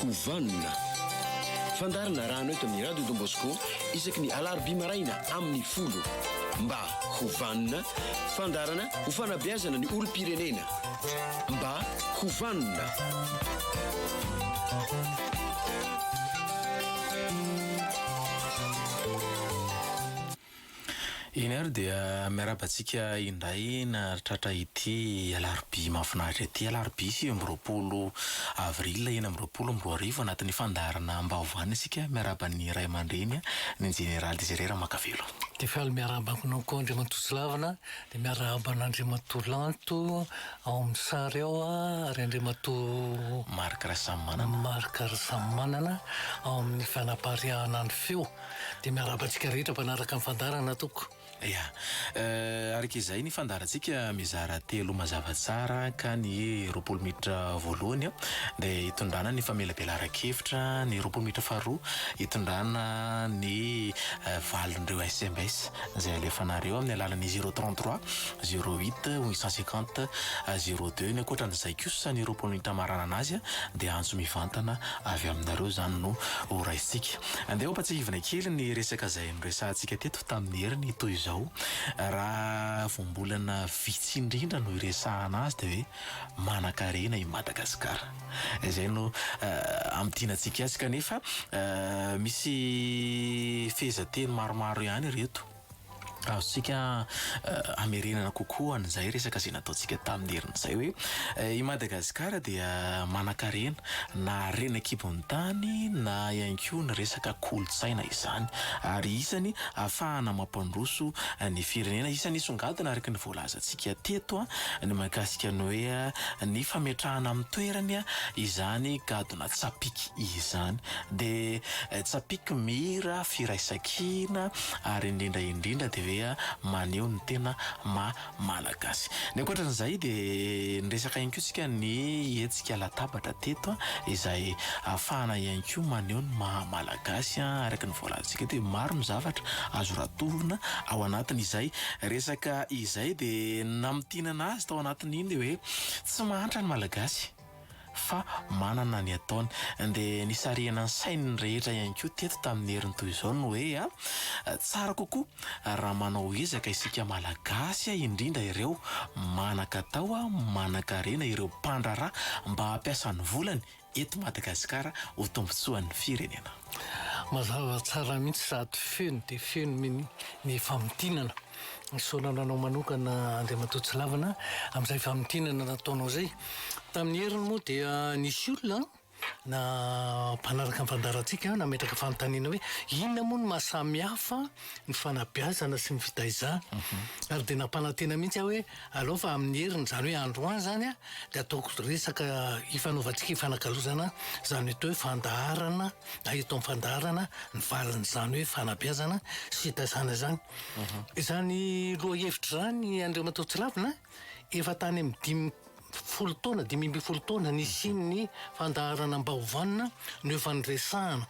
ho vanona. Fandaharana arahana eto amin'ny Radio Don Bosco isaky ny alarobia maraina amin'ny folo. Mba ho vanona, fandaharana ho fanabeazana ny olom-pirenena. Mba ho vanona. Eny ary dia miarahaba antsika indray nahatratra ity alarobia mahafinaritra ity, alarobia 29 avril 2026, anatin'ny fandaharana Ambavahana isika, miarahaba ny ray aman-dreny, ny jeneraly Désiré Ramakavelo. Dia faly miarahaba anao koa Andriamatoa Tsilavina, dia miarahaba an'Andriamatoa Lanto ao amin'ny sary ao ary Andriamatoa Marc Rasamimanana. Marc Rasamimanana ao amin'ny fanapariahana ny feo. Dia miarahaba antsika rehetra mpanaraka ny fandaharana tompoko. Ya. Araka izay ny fandaharantsika mizara telo mazava tsara ka ny 20 minitra voalohany dia hitondrana ny famelabelaran-kevitra, ny 20 minitra faharoa hitondrana ny valin'ireo sms izay alefanareo amin'ny alalan'ny 033 08 850 02. Ny ankoatran'izay kosa ny 20 minitra hamaranana azy dia antso mivantana avy aminareo izany no ho raisintsika. Andeha hompatsiahivina kely ny resaka izay noresahantsika teto tamin'ny heriny toy izao. Raha voambolana vitsy indrindra no iresahana azy dia hoe manankarena i Madagasikara. Izay no hamintinantsika azy kanefa misy fehezanteny maromaro ihany ireto. Azontsika hamerenana kokoa an'izay resaka izay nataontsika tamin'ny heriny izay hoe i Madagasikara dia manankarena na harena an-kibon'ny tany na ihany koa ny resaka kolontsaina izany ary isany ahafahana mampandroso ny firenena. Isany hisongadina araka ny voalazantsika teto ny mahakasika ny hoe ny fametrahana amin'ny toerany izany gadona tsapiky izany. Dia tsapiky mihira firaisankina ary indrindra indrindra dia hoe maneho ny tena maha Malagasy. Ny ankoatran'izay dia niresaka ihany koa isika ny hetsika latabatra teto izay ahafahana ihany koa maneho ny maha Malagasy araka ny voalazantsika teto hoe maro ny zavatra azo ratovina ao anatin'izay resaka izay dia namintinana azy tao anatin'iny dia hoe tsy mahantra ny Malagasy. fa manana ny ataony. Dia nisarihana ny sain'ny rehetra ihany koa teto tamin'ny heriny toy izao ny hoe tsara kokoa raha manao ezaka isika Malagasy indrindra ireo manan-katao, manan-karena, ireo mpandraharaha mba hampiasa ny volany eto Madagasikara ho tombontsoan'ny firenena. Mazava tsara mihitsy sady feno dia feno ny famintinana. Isaorana anao manokana Andriamatoa Tsilavina amin'izay famintinana nataonao izay. Tamin'ny heriny moa dia nisy olona na mpanaraka ny fandaharantsika nametraka fanontaniana hoe inona moa no maha samy hafa ny fanabeazana sy ny fitaizana. Ary dia nampanantena mihitsy aho hoe aleo fa amin'ny heriny izany hoe androany izany dia ataoko resaka ifanaovantsika ifanakalozana izany atao hoe fandaharana na eto amin'ny fandaharana ny valin'izany hoe fanabeazana sy fitaizana izany. Izany lohahevitra izany Andriamatoa Tsilavina efa tany amin'ny dimy folo taona, 15 taona nisian'ny fandaharana mba ho vanona no efa niresahana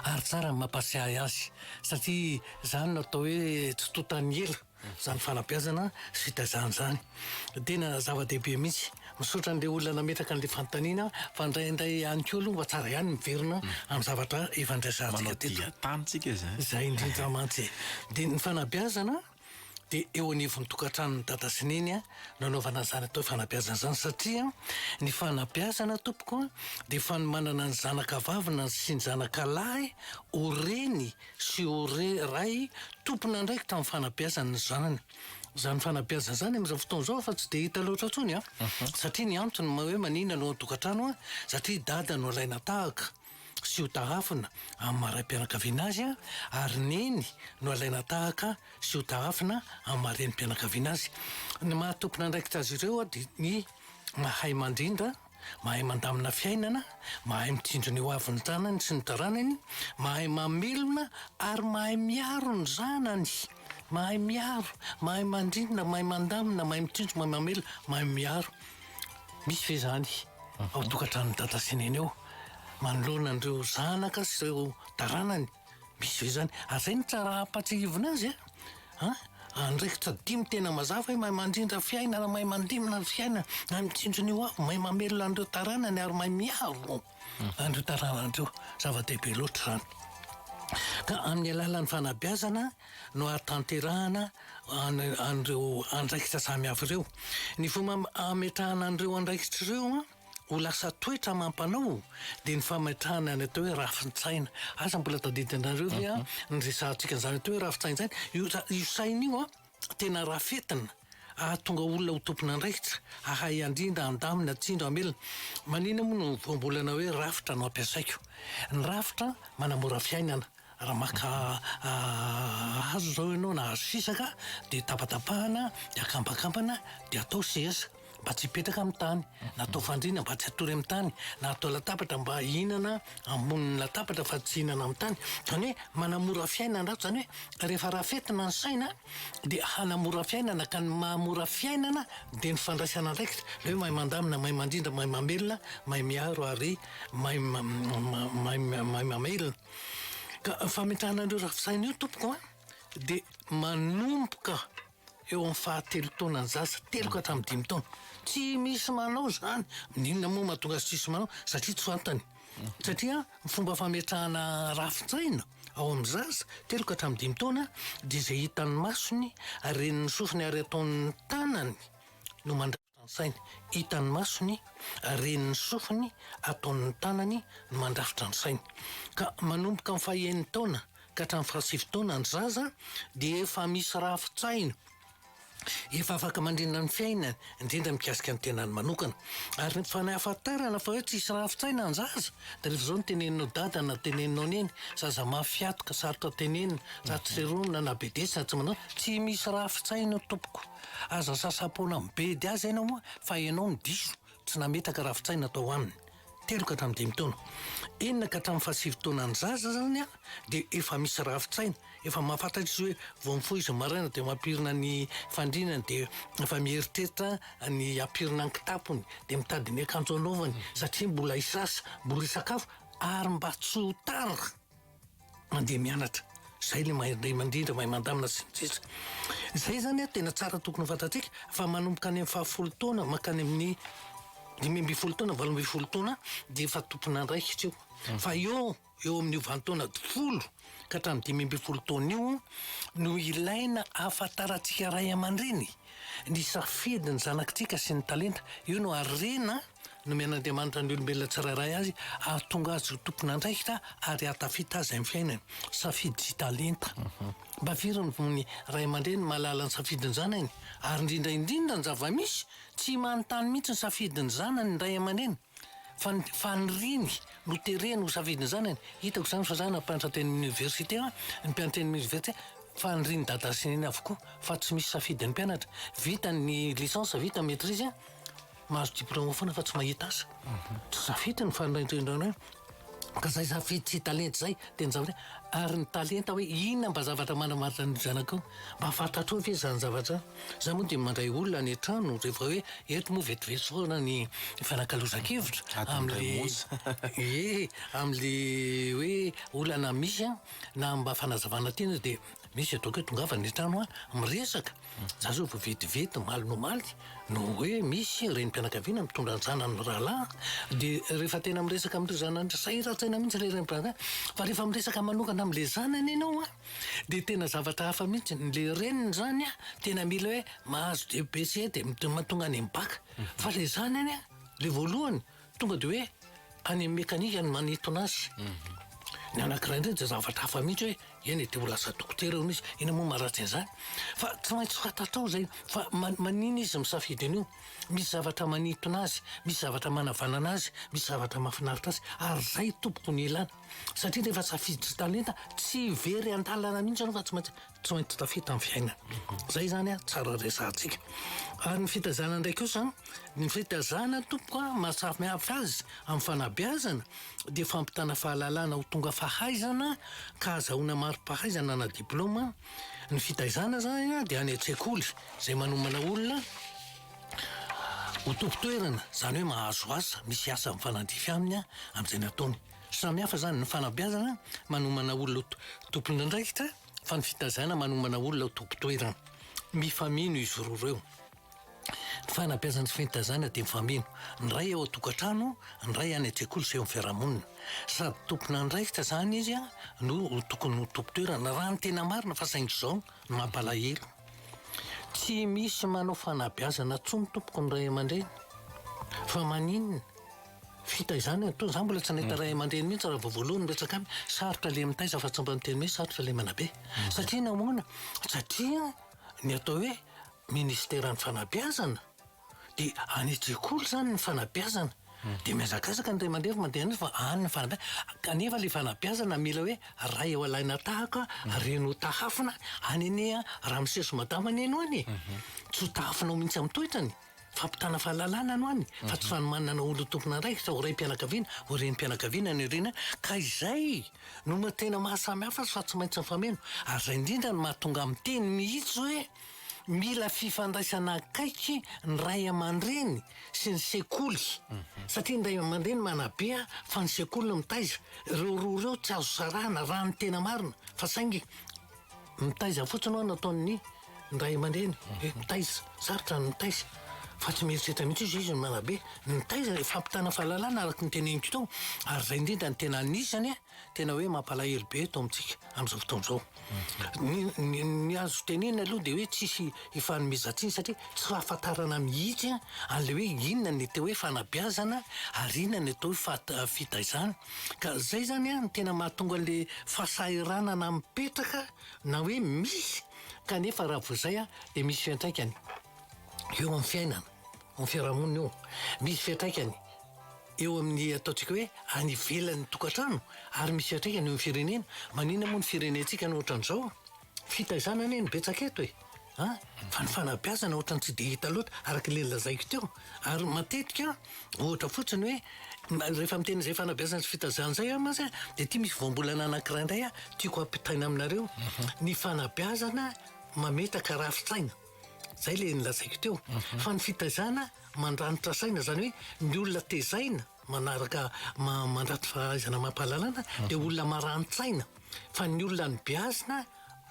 ary tsara ny mampahatsiahy azy satria izany no atao hoe tsy tontan'ny ela izany fanabeazana sy fitaizana izany. Tena zava-dehibe mihitsy. Misaotra an'ilay olona nametraka an'ilay fanontaniana fa indraindray ihany koa aloha mba tsara ihany miverina amin'ny zavatra efa niresahantsika Manao teto. dia tany tsika izany. Izay indrindra mantsy e. Dia ny fanabeazana dia eo anivon'ny tokantranon'i dada sy neny no anaovana an'izany atao hoe fanabeazana izany satria ny fanabeazana tompoko dia fanomanana ny zanaka vavy na sy ny zanaka lahy ho reny sy ho ray tompon'andraikitra amin'ny fanabeazana ny zanany. Izany fanabeazana izany amin'izao fotoana izao efa tsy dia hita loatra intsony an! Satria ny antony hoe maninona no ao an-tokantrano an, satria i dada no alaina tahaka sy ho tahafina amin'ny maha raim-pianakaviana azy an, ary neny no alaina tahaka sy ho tahafina amin'ny maha renim-pianakaviana azy. Ny maha tompon'andraikitra azy ireo dia ny mahay mandrindra. Mahay mandamina fiainana, mahay mitsinjo ny hoavin'ny zanany sy ny taranany, mahay mamelona ary mahay miaro ny zanany. Mahay miaro, mahay mandrindra, mahay mandamina, mahay mitsinjo, mahay mamelona, mahay miaro. Misy ve izany ao an-tokantranon'i Dada sy Neny ao manoloana an'ireo zanaka sy ireo taranany? Misy ve izany? Ary izay no tsara hampatsiahivina azy a! Andraikitra dimy tena mazava hoe mahay mandrindra fiainana, mahay mandimina ny fiainana, mahay mitsinjo ny ho avy, mahay mamelona an'ireo taranany ary mahay miaro an'ireo taranany ireo. Zava-dehibe loatra izany. Ka amin'ny alalan'ny fanabeazana no ahatanterahana an'ireo andraikitra samihafa ireo. Ny fomba ametrahana an'ireo andraikitra ireo ho lasa toetra amam-panao dia ny fametrahana ny atao hoe rafin-tsaina. Asa mbola tadidinareo ve an, ny resahantsika an'izany atao hoe rafin-tsaina izany? Io io saina io an, tena rafetina hahatonga olona ho tompon'andraikitra, hahay handrindra, handamina, hatsindro, hamelona. Maninona moa no voambolana hoe rafitra no ampiasaiko? Ny rafitra manamora fiainana. Raha maka hazo izao ianao na hazo fisaka dia tapatapahana dia akambakambana dia atao seza. mba tsy hipetraka amin'ny tany, na atao fandriana mba tsy hatory amin'ny tany, na atao latabatra mba hihinana ambonin'ny latabatra fa tsy hihinana amin'ny tany. Izany hoe manamora fiainana ratsy, izany hoe rehefa rafetina ny saina dia hanamora fiainana ka ny mahamora fiainana dia ny fandraisana andraikitra, ilay hoe mahay mandamina, mahay mandrindra, mahay mamelona, mahay miaro ary mahay mahay mamelona. Ka fametrahana an'ireo rafi-tsaina io tompoko an dia manomboka eo amin'ny fahatelo taonan'ny zaza, telo ka hatramin'ny dimy taona. Tsy misy manao izany. Inona moa mahatonga azy tsisy manao? Satria tsy fantany. Satria ny fomba fametrahana rafin-tsaina ao amin'ny zaza, telo ka hatramin'ny dimy taona, dia izay hitan'ny masony, ren'ny sofiny ary ataon'ny tanany no mandrafitra ny sainy. Hitan'ny masony, ren'ny sofiny, ataon'ny tanany no mandrafitra ny sainy. Ka manomboka amin'ny fahenin-taona ka hatramin'ny fahasivy taona ny zaza dia efa misy rafi-tsaina, efa afaka mandrindra ny fiainany, indrindra mikasika ny tenany manokana. Ary ny fanahafantarana fa hoe tsisy rafi-tsaina ny zaza, dia rehefa izao no teneninao dada na teneninao neny, zaza mafy hatoka, sarotra tenenina, ratsy seromina na bedesina, tsy manao, tsy misy rafi-tsaina io tompoko. Aza sasa-poana mibedy azy ianao moa fa ianao no diso, tsy nametraka rafi-tsaina tao aminy. Telo ka hatramin'ny dimy taona. Enina ka hatramin'ny fahasivy taonan'ny zaza izany dia efa misy rafi-tsaina, efa mahafantatra izy hoe vao mifoha izy maraina dia mampirina ny fandrinany dia efa mieritreritra ny hampirina ny kitapony dia mitady ny akanjo hanaovany satria mbola hisasa, mbola hisakafo ary mba tsy ho tara. mandeha mianatra. Zay le mahay mandrindra, mahay mandamina sy ny sisa. Zay zany an tena tsara tokony ho fantatsika fa manomboka any amin'ny fahafolo taona mankany amin'ny 15 taona, 18 taona dia efa tompon'andraikitra io. Fa eo eo amin'io vanin-taona folo ka hatramin'ny 15 taona io no ilaina ahafantarantsika ray aman-dreny ny safidin'ny zanakitsika sy ny talenta. Io no harena Nomen'Andriamanitra ny olombelona tsirairay azy hahatonga azy ho tompon'andraikitra ary hahatafita azy amin'ny fiainany. Safidy sy talenta. Mba firy ny ray aman-dreny mahalala ny safidin'ny zanany? Ary indrindra indrindra ny zava-misy, tsy manontany mihitsy ny safidin'ny zanany ny ray aman-dreny fa ny faniriany no tereny ho safidin'ny zanany. Hitako izany fa za nampianatra teny amin'ny oniversite aho, ny mpianatra teny amin'ny oniversite, fanirian'i dada sy neny avokoa fa tsy misy safidin'ny mpianatra. Vita ny licence, vita ny maitrise, Mahazo diplôme foana fa tsy mahita asa. Tsy safidy ny fanindraindrindrana hoe ka zay safidy tsy talenta zay dia ny zavatra ary ny talenta hoe inona mba zavatra manamarina ny zanakao mba fantatrao ve zany zavatra zany? Za moa dia mandray olona any an-trano rehefa hoe eto moa vetivety foana ny fanakalozan-kevitra amle ie amle hoe olana misy an na mba fanazavana tiana dia misy ataoko hoe tongava any an-trano an miresaka Za zao vao vetivety omaly no omaly no hoe misy renim-pianakaviana mitondra ny zanany mirahalahy dia rehefa tena miresaka amin'ireo zanany sahiran-tsaina mihitsy ilay renim-pianakaviana fa rehefa miresaka manokana amin'ilay zanany ianao an dia tena zavatra hafa mihitsy, ilay reniny izany an tena mila hoe mahazo DEPC dia tonga any amin'ny bac fa ilay zanany an ilay voalohany Tonga dia hoe any amin'ny mekanika no manintona azy. Ny anankiray indray dia zavatra hafa mihitsy hoe eny e, te ho lasa dokotera hono izy, inona moa maharatsy an'izany? Fa tsy maintsy fantatrao izay fa maninona izy misafidy an'io? Misy zavatra manintona azy, misy zavatra manavanana azy, misy zavatra mahafinaritra azy ary izay tompoko no ilana. Satria rehefa safidy sy talenta tsy very an-dalana mihitsy ianao fa tsy maintsy tsy maintsy tafita amin'ny fiainana. Izay izany an, tsara resahantsika. Ary ny fitaizana indray kosa, ny fitaizana tompoko an, maha samy hafa azy amin'ny fanabeazana dia fampitana fahalalana ho tonga fahaizana ka azahoana mari-pahaizana na diplaoma. Ny fitaizana izany an, dia any an-tsekoly izay manomana olona ho tompon-toerana, izany hoe mahazo asa, misy asa mifanandrify aminy amin'izay nataony. Samy hafa izany, ny fanabeazana manomana olona ho tompon'andraikitra fa ny fitaizana manomana olona ho tompon-toerana. Mifameno izy roa ireo. Ny fanabeazana sy fitaizana dia mifameno. Ny ray ao an-tokantrano, ny ray any an-tsekoly sy eo amin'ny fiarahamonina. Sady tompon'andraikitra izany izy no ho tokony ho tompon-toerana, raha ny tena marina fa saingy izao no mampalahelo. Tsy misy manao fanabeazana intsony tompoko ny ray aman-dreny. Fa maninona? Fitaizana e, toa za mbola tsy nahita ray aman-dreny mihitsy raha vao voalohany miresaka aminy, sarotra le mitaiza fa tsy mba miteny hoe sarotra le manabe. Satria nahoana? Satria ny atao hoe ministeran'ny fanabeazana dia any an-tsekoly izany ny fanabeazana. Dia mihazakazaka ny ray aman-dreny fa mandeha any fa any ny fanabeazana. Kanefa le fanabeazana mila hoe ray ho alaina tahaka, reny ho tahafina, any anie ramose sy madama anie no any e. Tsy ho tahafinao mihitsy amin'ny toetrany. Fampitana fahalalana no any fa tsy fanomanana olona tompon'andraikitra ho raim-pianakaviana, ho renim-pianakaviana any aoriana ka izay no maha tena maha samy hafa azy fa tsy maintsy mifameno ary izay indrindra no mahatonga miteny mihitsy hoe mila fifandraisana akaiky ny ray aman-dreny sy ny sekoly satria ny ray aman-dreny manabe fa ny sekoly no mitaiza, ireo roa ireo tsy azo sarahana raha ny tena marina fa saingy Mitaiza fotsiny hoa nataon'ny ny ray aman-dreny hoe mitaiza, sarotra ny mitaiza fa tsy mieritreritra mihitsy izy izy no manabe. Ny mitaiza dia fampitana fahalalana araka ny teneniko teo ary izay indrindra no tena anisany tena hoe mampalahelo be eto amintsika amin'izao fotoana izao. Ny ny ny azo tenenina aloha dia hoe tsisy ifanomezan-tsiny satria tsy fahafantarana mihitsy an'ilay hoe inona ny atao hoe fanabeazana ary inona ny atao hoe fahat- fitaizana. Ka zay zany an no tena mahatonga an'le fahasahiranana mipetraka na hoe misy kanefa raha vao zay an dia misy fiantraikany eo amin'ny fiainana, amin'ny fiarahamonina io, misy fiantraikany eo amin'ny ataontsika hoe any ivelan'ny tokantrano ary misy fiantraikany eo amin'ny firenena. Maninona moa ny firenentsika no ohatran'izao? Fitaizana anie no betsaka eto e! An! Fa ny fanabeazana ohatran'ny tsy dia hita loatra araka ilay nolazaiko teo. Ary matetika ohatra fotsiny hoe rehefa miteny izay fanabeazana sy fitaizana izay aho mantsy dia ity misy voambolana anankiray indray aho tiako hampitaina aminareo. Ny fanabeazana mametaka rafi-tsaina. Izay ilay nolazaiko teo. Fa ny fitaizana mandranitra saina, izany hoe ny olona tezaina manaraka mandrato fahaizana amam-pahalalana dia olona marani-tsaina. Fa ny olona nobeazina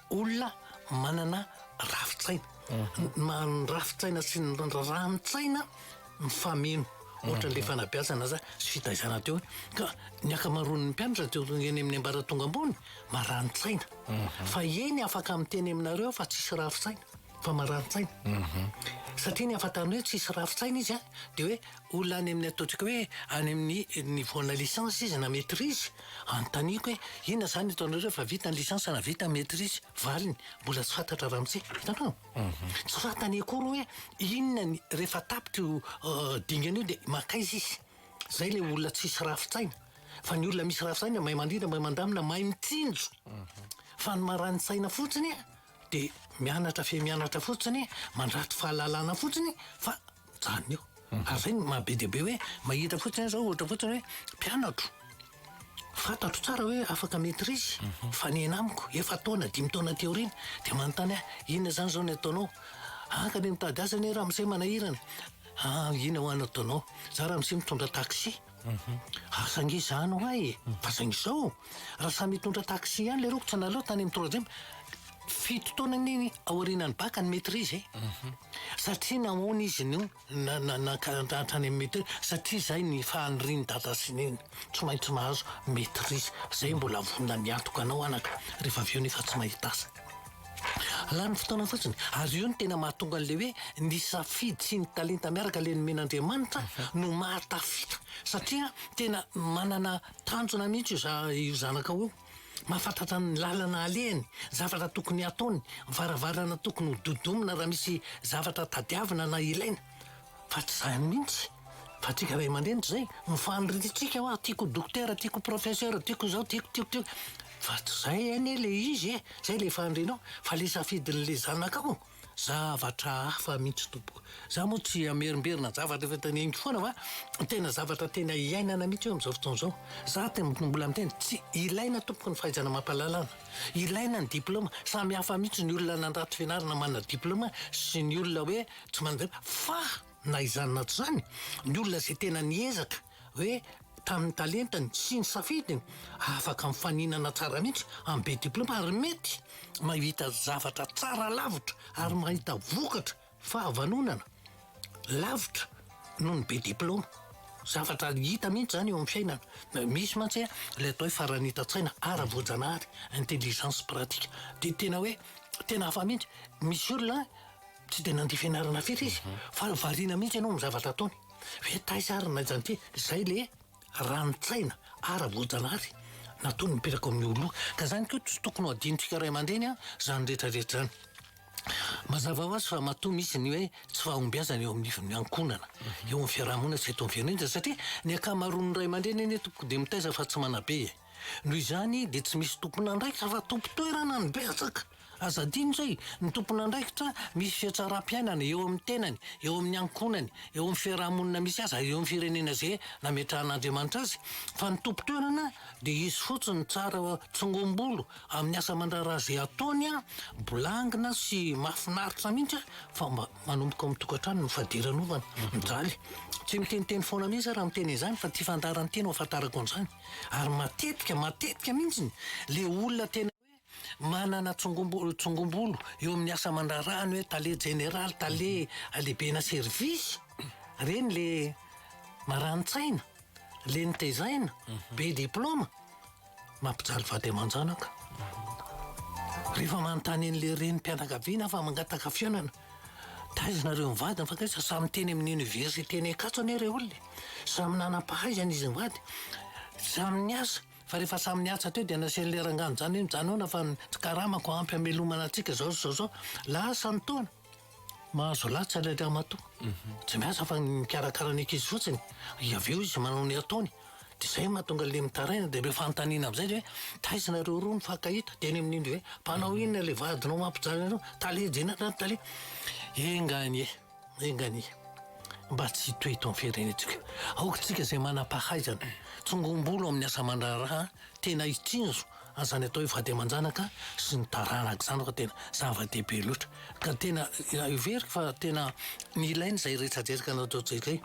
Olona manana rafi-tsaina. Ny rafi-tsaina sy ny rani-tsaina mifameno. Ohatran'ilay fanabeazana aza sy fitaizana teo. Ka ny ankamaroan'ny mpianatra teo eny amin'ny ambaratonga ambony, marani-tsaina. Fa eny afaka miteny aminareo aho fa tsisy rafi-tsaina, fa marani-tsaina. Satria ny ahafantarana hoe tsisy rafi-tsaina izy dia hoe olona any amin'ny ataontsika hoe any amin'ny niveau-na licence izy na maitrise, Anontaniako hoe inona izany ataonareo rehefa vita ny licence na vita ny maitrise? Valiny, mbola tsy fantatra ramose. Hitanao? Tsy fantany akory hoe inona ny rehefa tapitra io dingana io dia mankaiza izy. Izay ilay olona tsisy rafi-tsaina. Fa ny olona misy rafi-tsaina mahay mandrindra, mahay mandamina, mahay mitsinjo. Fa ny marani-tsaina fotsiny dia mianatra fe mianatra fotsiny, mandrato fahalalana fotsiny fa mijanona eo. Ary zay no maha be dia be hoe mahita fotsiny aho zao ohatra fotsiny hoe mpianatro, fantatro tsara hoe afaka maitrise fa nihena amiko efa-taona dimy taona aty aoriana dia manontany ahy inona zany zao ny ataonao? Ah ka le mitady asa anie ramose manahirana, ah inona hoa no ataonao? Za ramose mitondra taxi, asa ange zany hoa e, fa saingy zao raha samy hitondra taxi ihany leroa ko tsy naleo tany amin'ny troisième, fito taona anie aorianan'ny bac ny maitrise e, satria nahoana izy no Nankany amin'ny maitrise satria izay ny fanirian'i dada sy neny, tsy maintsy mahazo maitrise, izay mbola vonona miantoka anao anaka, rehefa avy eo nefa tsy mahita asa. Lany fotoana fotsiny, ary io no tena mahatonga an'ilay hoe ny safidy sy ny talenta miaraka ilay nomen'Andriamanitra no mahatafita satria tena manana tanjona mihitsy io zanakao io. Mahafantatra ny lalana alehany, ny zavatra tokony hataony, ny varavarana tokony ho dodomina raha misy zavatra tadiavina na ilaina. Fa tsy izany mihitsy. Fa antsika ray aman-dreny tsy izay. Ny faniriantsika hoa tiako ho dokotera, tiako ho professeur, tiako izao, tiako, tiako, tiako. Fa tsy izay anie ilay izy e. Izay ilay fanirianao. Fa ilay safidin'ilay zanakao. Zavatra hafa mihitsy tompoko. Za moa tsy hamerimberina zavatra efa teneniko foana fa tena zavatra tena iainana mihitsy io amin'izao fotoana izao. Za tena mbola miteny tsy ilaina tompoko ny fahaizana amam-pahalalana. Ilaina ny diploma. Samy hafa mihitsy ny olona nandrato fianarana manana diploma sy ny olona hoe tsy manana diploma. Fa na izany na tsy izany, ny olona izay tena niezaka hoe. tamin'ny talentany sy ny safidiny, afaka mifaninana tsara mihitsy amin'ny be diplaoma ary mety mahita zavatra tsara lavitra ary mahita vokatra fahavanonana lavitra noho ny be diplaoma. Zavatra hita mihitsy izany eo amin'ny fiainana. Misy mantsy ilay atao hoe faranita-tsaina ara-voajanahary, intelligence pratique, dia tena hoe tena hafa mihitsy. Misy olona tsy dia nandia fianarana firy izy fa variana mihitsy ianao amin'ny zavatra ataony. Hoe taiza ary no nahaizany ity? Izay ilay ranon-tsaina ara-voajanahary nataony mipetraka ao amin'ny olona. Ka izany koa tsy tokony ho adinontsika ray aman-dreny izany rehetra rehetra izany. Mazava ho azy fa matoa misy ny hoe tsy fahombiazana eo amin'ny ankohonana, eo amin'ny fiaraha-monina sy eto amin'ny firenena dia satria ny ankamaroan'ny ray aman-dreny anie tompoko dia mitaiza fa tsy manabe e! Noho izany dia tsy misy tompon'andraikitra fa tompon-toerana no betsaka! Aza adino izay, ny tompon'andraikitra misy fihatsaram-piainana eo amin'ny tenany, eo amin'ny ankohonany, eo amin'ny fiaraha-monina misy azy ary eo amin'ny firenena izay nametrahan'Andriamanitra azy fa ny tompon-toerana dia izy fotsiny tsara tsongombolo Amin'ny asa aman-draharaha izay ataony an, bolangina sy mahafinaritra mihitsy an, fa mba manomboka ao amin'ny tokantrano ny fadiranovana, mijaly. Tsy miteniteny foana mihitsy aho raha miteny an'izany fa ity fandaharana ity no ahafantarako an'izany. Ary matetika, matetika mihitsy le olona tena hoe manana tsongombo- tsongombolo eo amin'ny asa aman-draharahany hoe tale jeneraly, tale lehibena service, ireny le marani-tsaina, le nitezaina, be diplaoma. Mampijaly vady aman-janaka. Rehefa manontany an'ilay renim-pianakaviana fa mangataka fihaonana, taiza nareo mivady nifankaiza? Samy teny amin'ny université eny Ankatso anie ireo olona e! Samy nanam-pahaizana izy mivady, samy niasa, fa rehefa samy niasa teo dia nasian'ilay rangahy nijanona hoe mijanona fa ny karamako ampy hamelomana antsika izao sy izao izao. Lasa ny taona. Mahazo latsa ilay ramatoa. Tsy miasa fa mikarakara ny ankizy fotsiny. Avy eo izy manao ny ataony. Dia izay no mahatonga an'ilay mitaraina. Dia ilay fanontaniana amin'izay dia hoe, taiza nareo roa nifankahita? Dia eny amin'iny hoe, mpanao inona ilay vadinao mampijaly anareo? Tale jeneraly, tale. Enga anie, enga anie mba tsy hitohy eto amin'ny firenentsika. Aoka isika izay manam-pahaizana, tsongombolo amin'ny asa aman-draharaha, tena hitsinjo an'izany atao hoe vady aman-janaka sy ny taranaka izany fa tena zava-dehibe loatra. Ka tena heveriko fa tena nilaina izay resadresaka nataontsika izay.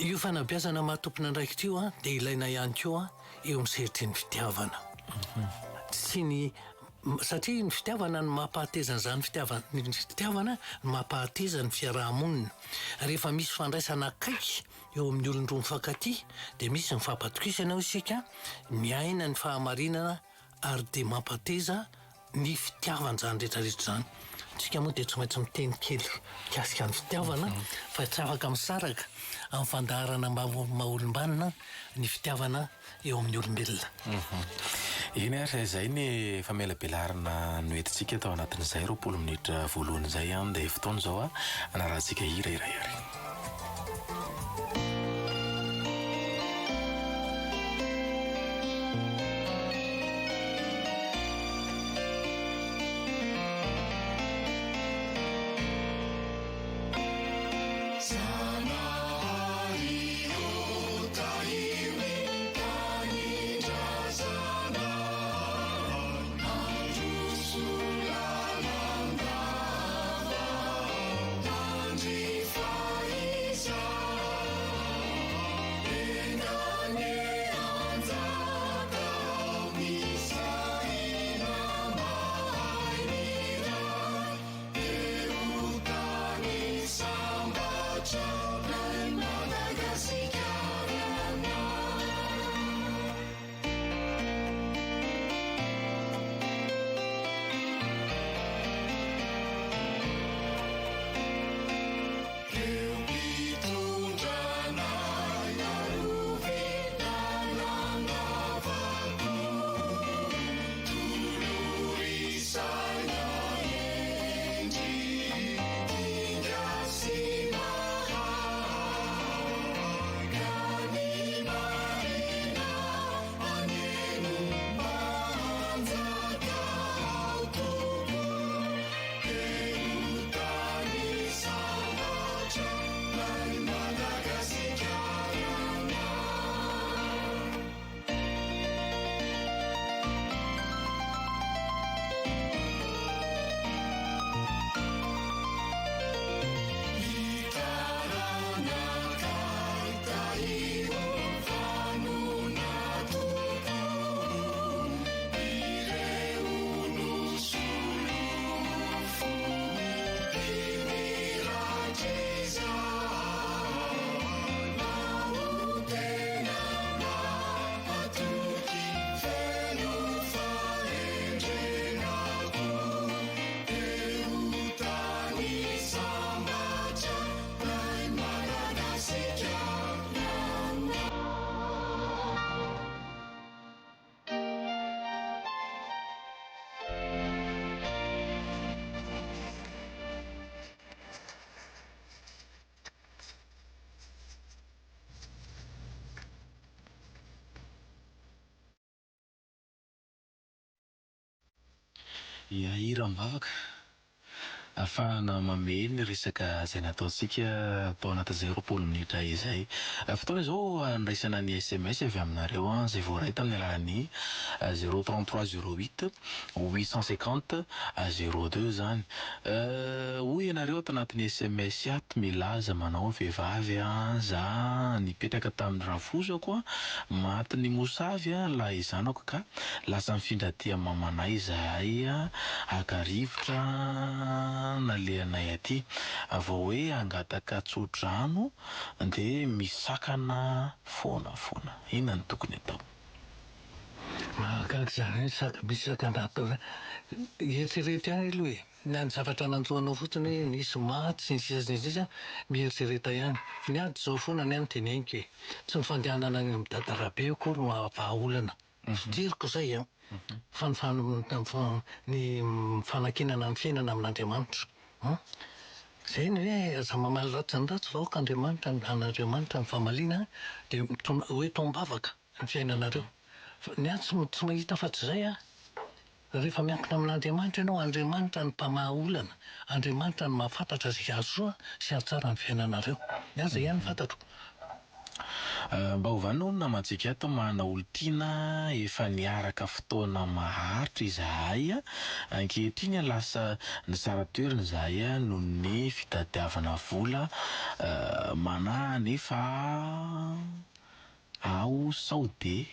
Io fanabeazana maha tompon'andraikitra io dia ilaina ihany koa eo amin'ny sehatry ny fitiavana. Tsy ny satria ny fitiavana no mampahateza an'izany fitiavana, ny fitiavana no mampahateza ny fiaraha-monina. Rehefa misy fandraisana akaiky eo amin'ny olon-droa mifankatia dia misy ny fampatokisana hoy isika, miaina ny fahamarinana ary dia mampateza ny fitiavana izany rehetra rehetra izany. Isika moa dia tsy maintsy miteny kely mikasika ny fitiavana fa tsy afaka misaraka amin'ny fandaharana maha olom-banona ny fitiavana eo amin'ny olombelona. Eny ary, izay ny famelabelarana noentintsika tao anatin'izay 20 minitra voalohany izay an, dia fotoana izao hanarahantsika hira iray ary. Ia, hira mivavaka. Ahafahana mamehy ny resaka izay nataontsika tao anatin'izay 20 minitra izay. Fotoana izao handraisana ny sms avy aminareo izay voaray tamin'ny alalan'ny zéro trente trois zéro huit 850 zéro deux izany. Hoy ianareo ato anatin'ny sms ato milaza manao vehivavy za nipetraka tamin'ny rafozako matin'ny mosavy ilay zanako ka lasa nifindra aty amin'ny mamanay izahay haka rivotra nalehanay aty. Vao hoe hangataka tso-drano dia misakana foana foana. Inona no tokony atao? Mahagaga izany hoe saka misy sakana atao izany. Eritrereto ihany aloha e! Na ny zavatra nanjo anao fotsiny hoe nisy maty sy ny sisa sy ny sisa, mieritrereta ihany. Ny ahy dia izao foana ny ahy no teneniko e! Tsy ny fandehanana any amin'i Dada Rabe akory no vahaolana. Fijeriko izay an! Fa ny ny fanankinana ny fiainana amin'Andriamanitra. An! Izay ny hoe aza mamaly ratsy ny ratsy fa aoka Andriamanitra, an'Andriamanitra ny famaliana dia ho eto am-bavaka. ny fiainanareo. Fa ny ahy tsy tsy mahita afa-tsy izay aho. Rehefa miankina amin'Andriamanitra ianao, Andriamanitra no mpamaha olana, Andriamanitra no mahafantatra izay hahasoa sy hahatsara ny fiainanareo. Ny ahy izay ihany no fantatro. Mba ho vanona hono namantsika ato manana olon-tiana efa niaraka fotoana maharitra izahay ankehitriny lasa nisara-toerana izahay noho ny fitadiavana vola manahy anefa Aho sao de.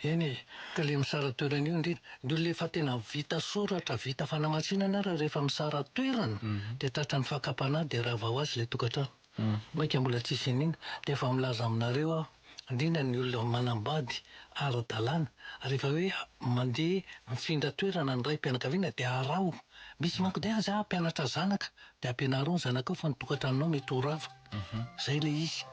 Eny e, ka le misara-toerana io indrindra, ny olona efa tena vita soratra, vita fanamatsinana ary rehefa misara-toerana dia tratran'ny fakam-panahy dia rava ho azy ilay tokantrano. Mainka mbola tsisy iniana. Dia efa milaza aminareo aho, indrindra ny olona manambady ara-dalàna, rehefa hoe mandeha mifindra toerana ny raim-pianakaviana dia araho. Misy manko dia za hampianatra zanaka, dia ampianaro ny zanakao fa ny tokantranonao mety ho rava. Zay ilay izy.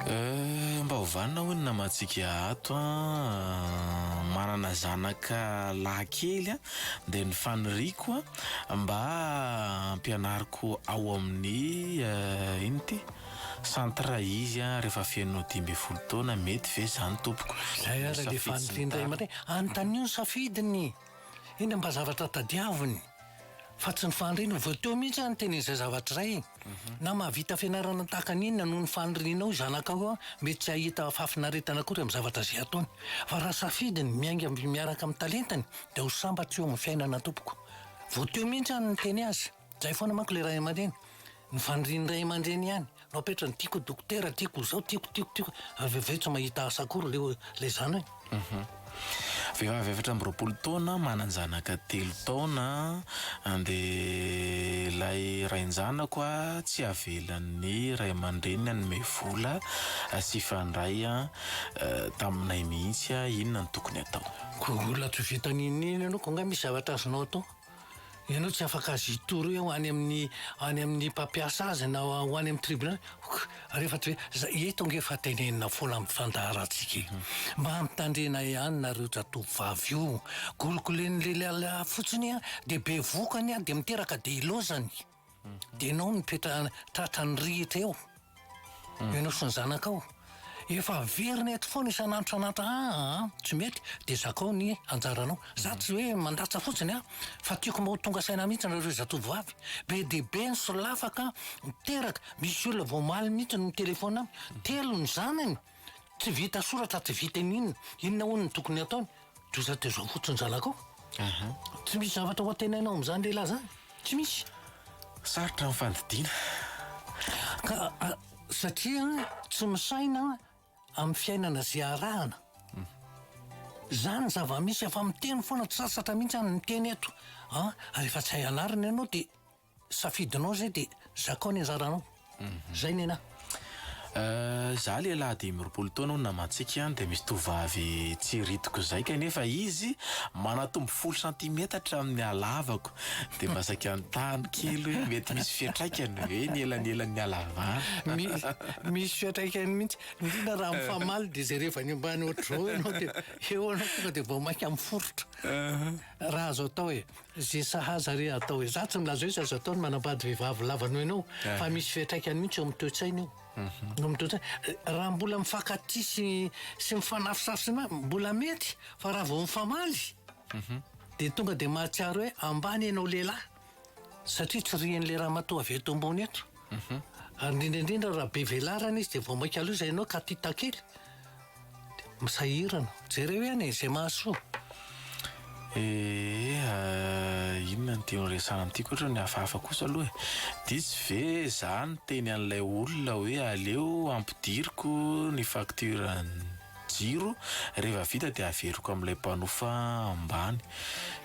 Euh, mba ho vanona hoy ny namantsika ato an, manana zanaka lahy kely an, dia ny faniriako an, mba ampianariko ao amin'ny inona ity? Centre izy an, rehefa feno 15 taona, mety ve izany tompoko? Zay ary le fanirian'ny ray aman-dreny, anontanio ny safidiny. Inona mba zavatra tadiaviny fa tsy ny faniriany, vao teo mihitsy aho niteny an'izay zavatra izay, na mahavita fianarana tahaka ny inona noho ny fanirianao io zanakao io mety tsy hahita fahafinaretana akory amin'ny zavatra izay ataony, fa raha safidiny miainga miaraka amin'ny talentany dia ho sambatra io amin'ny fiainana tompoko, vao teo mihitsy aho niteny azy, izay foana manko ilay ray aman-dreny. Ny fanirian'ny ray aman-dreny ihany no apetrany, tiako ho dokotera, tiako ho izao, tiako, tiako, tiako, avy eo tsy mahita asa akory ilay ilay zanany. Vehivavy 24 taona, manan-janaka telo taona, dia ilay rain-janako tsy avelan'ny ray aman-dreniny hanome vola sy hifandray taminay mihitsy, inona no tokony atao? Koa olona tsy vita n'inon'inona ianao, koa angaha misy zavatra azonao atao? Ianao tsy afaka azy hitory hoe ho any amin'ny any amin'ny mpampiasa azy na ho any amin'ny tribunal. Rehefa tsy hoe eto ange fa tenenina foana amin'ny fandaharantsika e. Mba mitandrena ihany nareo zatovovavy io. Gologolen'ny lehilahy fotsiny dia bevohokany dia miteraka dia ilaozany. Dia ianao no mipetra tratran'ny rihitra eo. Ianao sy ny zanakao. Efa averina eto foana isan'andro isan'andro aa tsy mety dia zakao ny anjaranao. Za tsy hoe mandatsa fotsiny an, fa tiako mba ho tonga saina mihitsy nareo zatovovavy. Be dia be ny solafaka miteraka, misy olona vao omaly mihitsy no nitelefaona amiko, telo ny zanany, tsy vita soratra tsy vita inona, inona hono no tokony hataony? Toa dia zao fotsiny zanakao. Tsy misy zavatra ho antenainao amin'izany lehilahy izany. Tsy misy. Sarotra ny fandidiana. Ka satria tsy misaina amin'ny fiainana izay arahana. Izany ny zava-misy efa miteny foana tsy sasatra mihitsy aho ny miteny eto. An, rehefa tsy hay anarina ianao dia Safidinao zay de zakao ny anjaranao. Zay nenah. Za lehilahy 25 taona hono namantsika an, dia misy tovovavy tsy ritiko zay kanefa izy manatombo folo santimetatra amin'ny halavako, dia mba saika anontany kely hoe mety misy fiantraikany ve ny elanelan'ny halavana? Misy fiantraikany mihitsy, indrindra raha mifamaly dia jerevany ambany ohatr'izao ianao dia eo ianao tonga dia vao mainka miforitra. Raha azo atao e. Ze sahaza re atao e. Za tsy milaza hoe tsy azo atao ny manambady vehivavy lava noho ianao fa misy fiantraikany mihitsy eo amin'ny toe-tsaina io. Eo amin'ny toe-tsaina. Raha mbola mifankatia sy sy mifanafosafo sy ny mbola mety fa raha vao mifamaly. dia tonga dia mahatsiaro hoe ambany ianao lehilahy satria tsy rian'ilay ramatoa avy eto ambony eto. Ary indrindra indrindra raha be velarana izy dia vao mainka loza ianao ka tita kely. Misahirana. Jereo ihany e, izay mahasoa. Ee, inona no tianao resahana amin'ity koa ohatran'ny hafahafa kosa aloha e. Diso ve za niteny an'ilay olona hoe aleo ampidiriko ny facture jiro, rehefa vita dia averiko amin'ilay mpanofa ambany.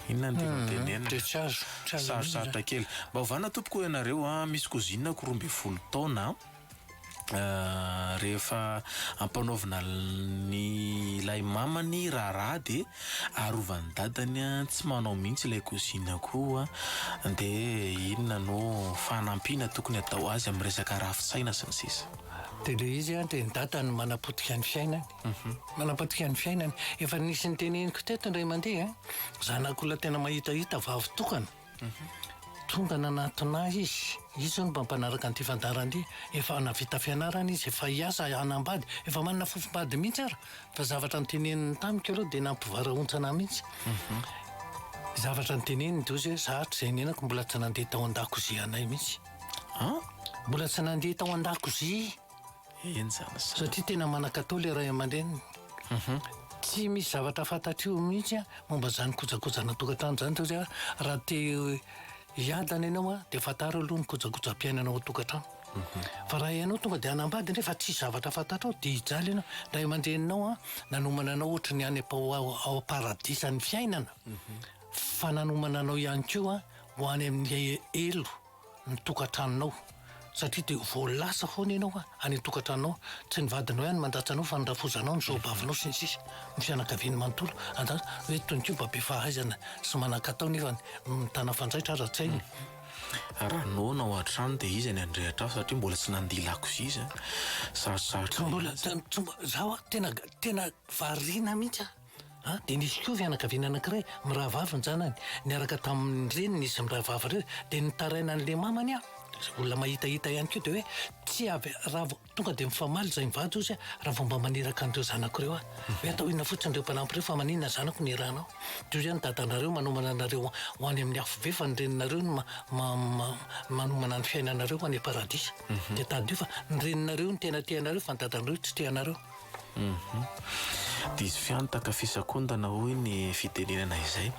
Inona no tianao tenenina? Dia tsy azo, tsy azo mihitsy Sarosarotra izany. kely. Mba ovana tompoko ianareo a, misy cousine-ko 12 taona Rehefa ampanaovina ny ilay mamany raharaha dia arovan'ny dadany tsy manao mihitsy ilay cousine koa dia inona no fanampiana tokony atao azy amin'ny resaka rafi-tsaina sy ny sisa. Dia ilay izy an, dia ny dadany manapotika ny fiainany, manapotika ny fiainany. Efa nisy niteneniko teto indray mandeha an, zanak'olona tena mahitahita vavy tokana. Tonga nanatona ahy izy, izy hono mba mpanaraka an'ity fandaharana ity, efa nahavita fianarana izy, efa hiasa, hanambady, efa manana fofombady mihitsy ara, fa zavatra noteneniny tamiko aloha dia nampivarahontsana ahy mihitsy. Zavatra noteneniny dia hozy hoe za hatrizay niainako mbola tsy nandeha tao an-dakozia anay mihitsy. Mbola tsy nandeha tao an-dakozia. Henjana sa. Satria tena manan-katao ilay ray aman-dreniny. Tsy misy zavatra fantatr'io mihitsy momba izany kojakojana tokantrano izany satria raha te hiadana ianao dia fantaro aloha ny kojakojam-piainana ao an-tokantrano. Fa raha ianao tonga dia hanambady nefa tsisy zavatra fantatrao dia hijaly ianao. Ny ray aman-dreninao nanomana anao ohatry ny any ao am-paradisan'ny fiainana fa nanomana anao ihany koa ho any amin'ny helo. ny tokantranonao satria dia vao lasa foana ianao any an-tokantranonao, tsy ny vadinao ihany mandatsa anao fa ny rafozanao, ny zaobavinao sy ny sisa, ny fianakaviany manontolo, andraso hoe tony koa mba be fahaizana sy manan-katao nefa mitana fanjaitra ara tsainy. Raha noana ao an-trano dia iza ny handrehitra afo satria mbola tsy nandia lakozia izy an! Sarotsarotra Tsy mbola, ihany. tsy mbola, zaho an tena tena variana mihitsy aho. A, dia nisy koa fianakaviana anankiray, mirahavavy ny zanany, niaraka tamin'ny reniny izy mirahavavy ireo, dia nitaraina an'ilay mamany aho, izay olona mahitahita ihany koa, dia hoe tsy avy, raha vao, tonga dia mifamaly izahay mivady hozy aho, raha vao mba maniraka an'ireo zanako ireo aho, hoe atao inona fotsiny ireo mpanampy ireo fa maninona zanako no iarahanao? Dia hoy aho ny dadanareo manomana anareo ho any amin'ny afobe fa ny reninareo no ma, ma, manomana ny fiainanareo ho any am-paradisa. Dia tadidio fa ny reninareo no tena tia anareo fa ny dadanareo tsy tia anareo. Diso fiantaka fisakondana hoy ny fitenenana izay.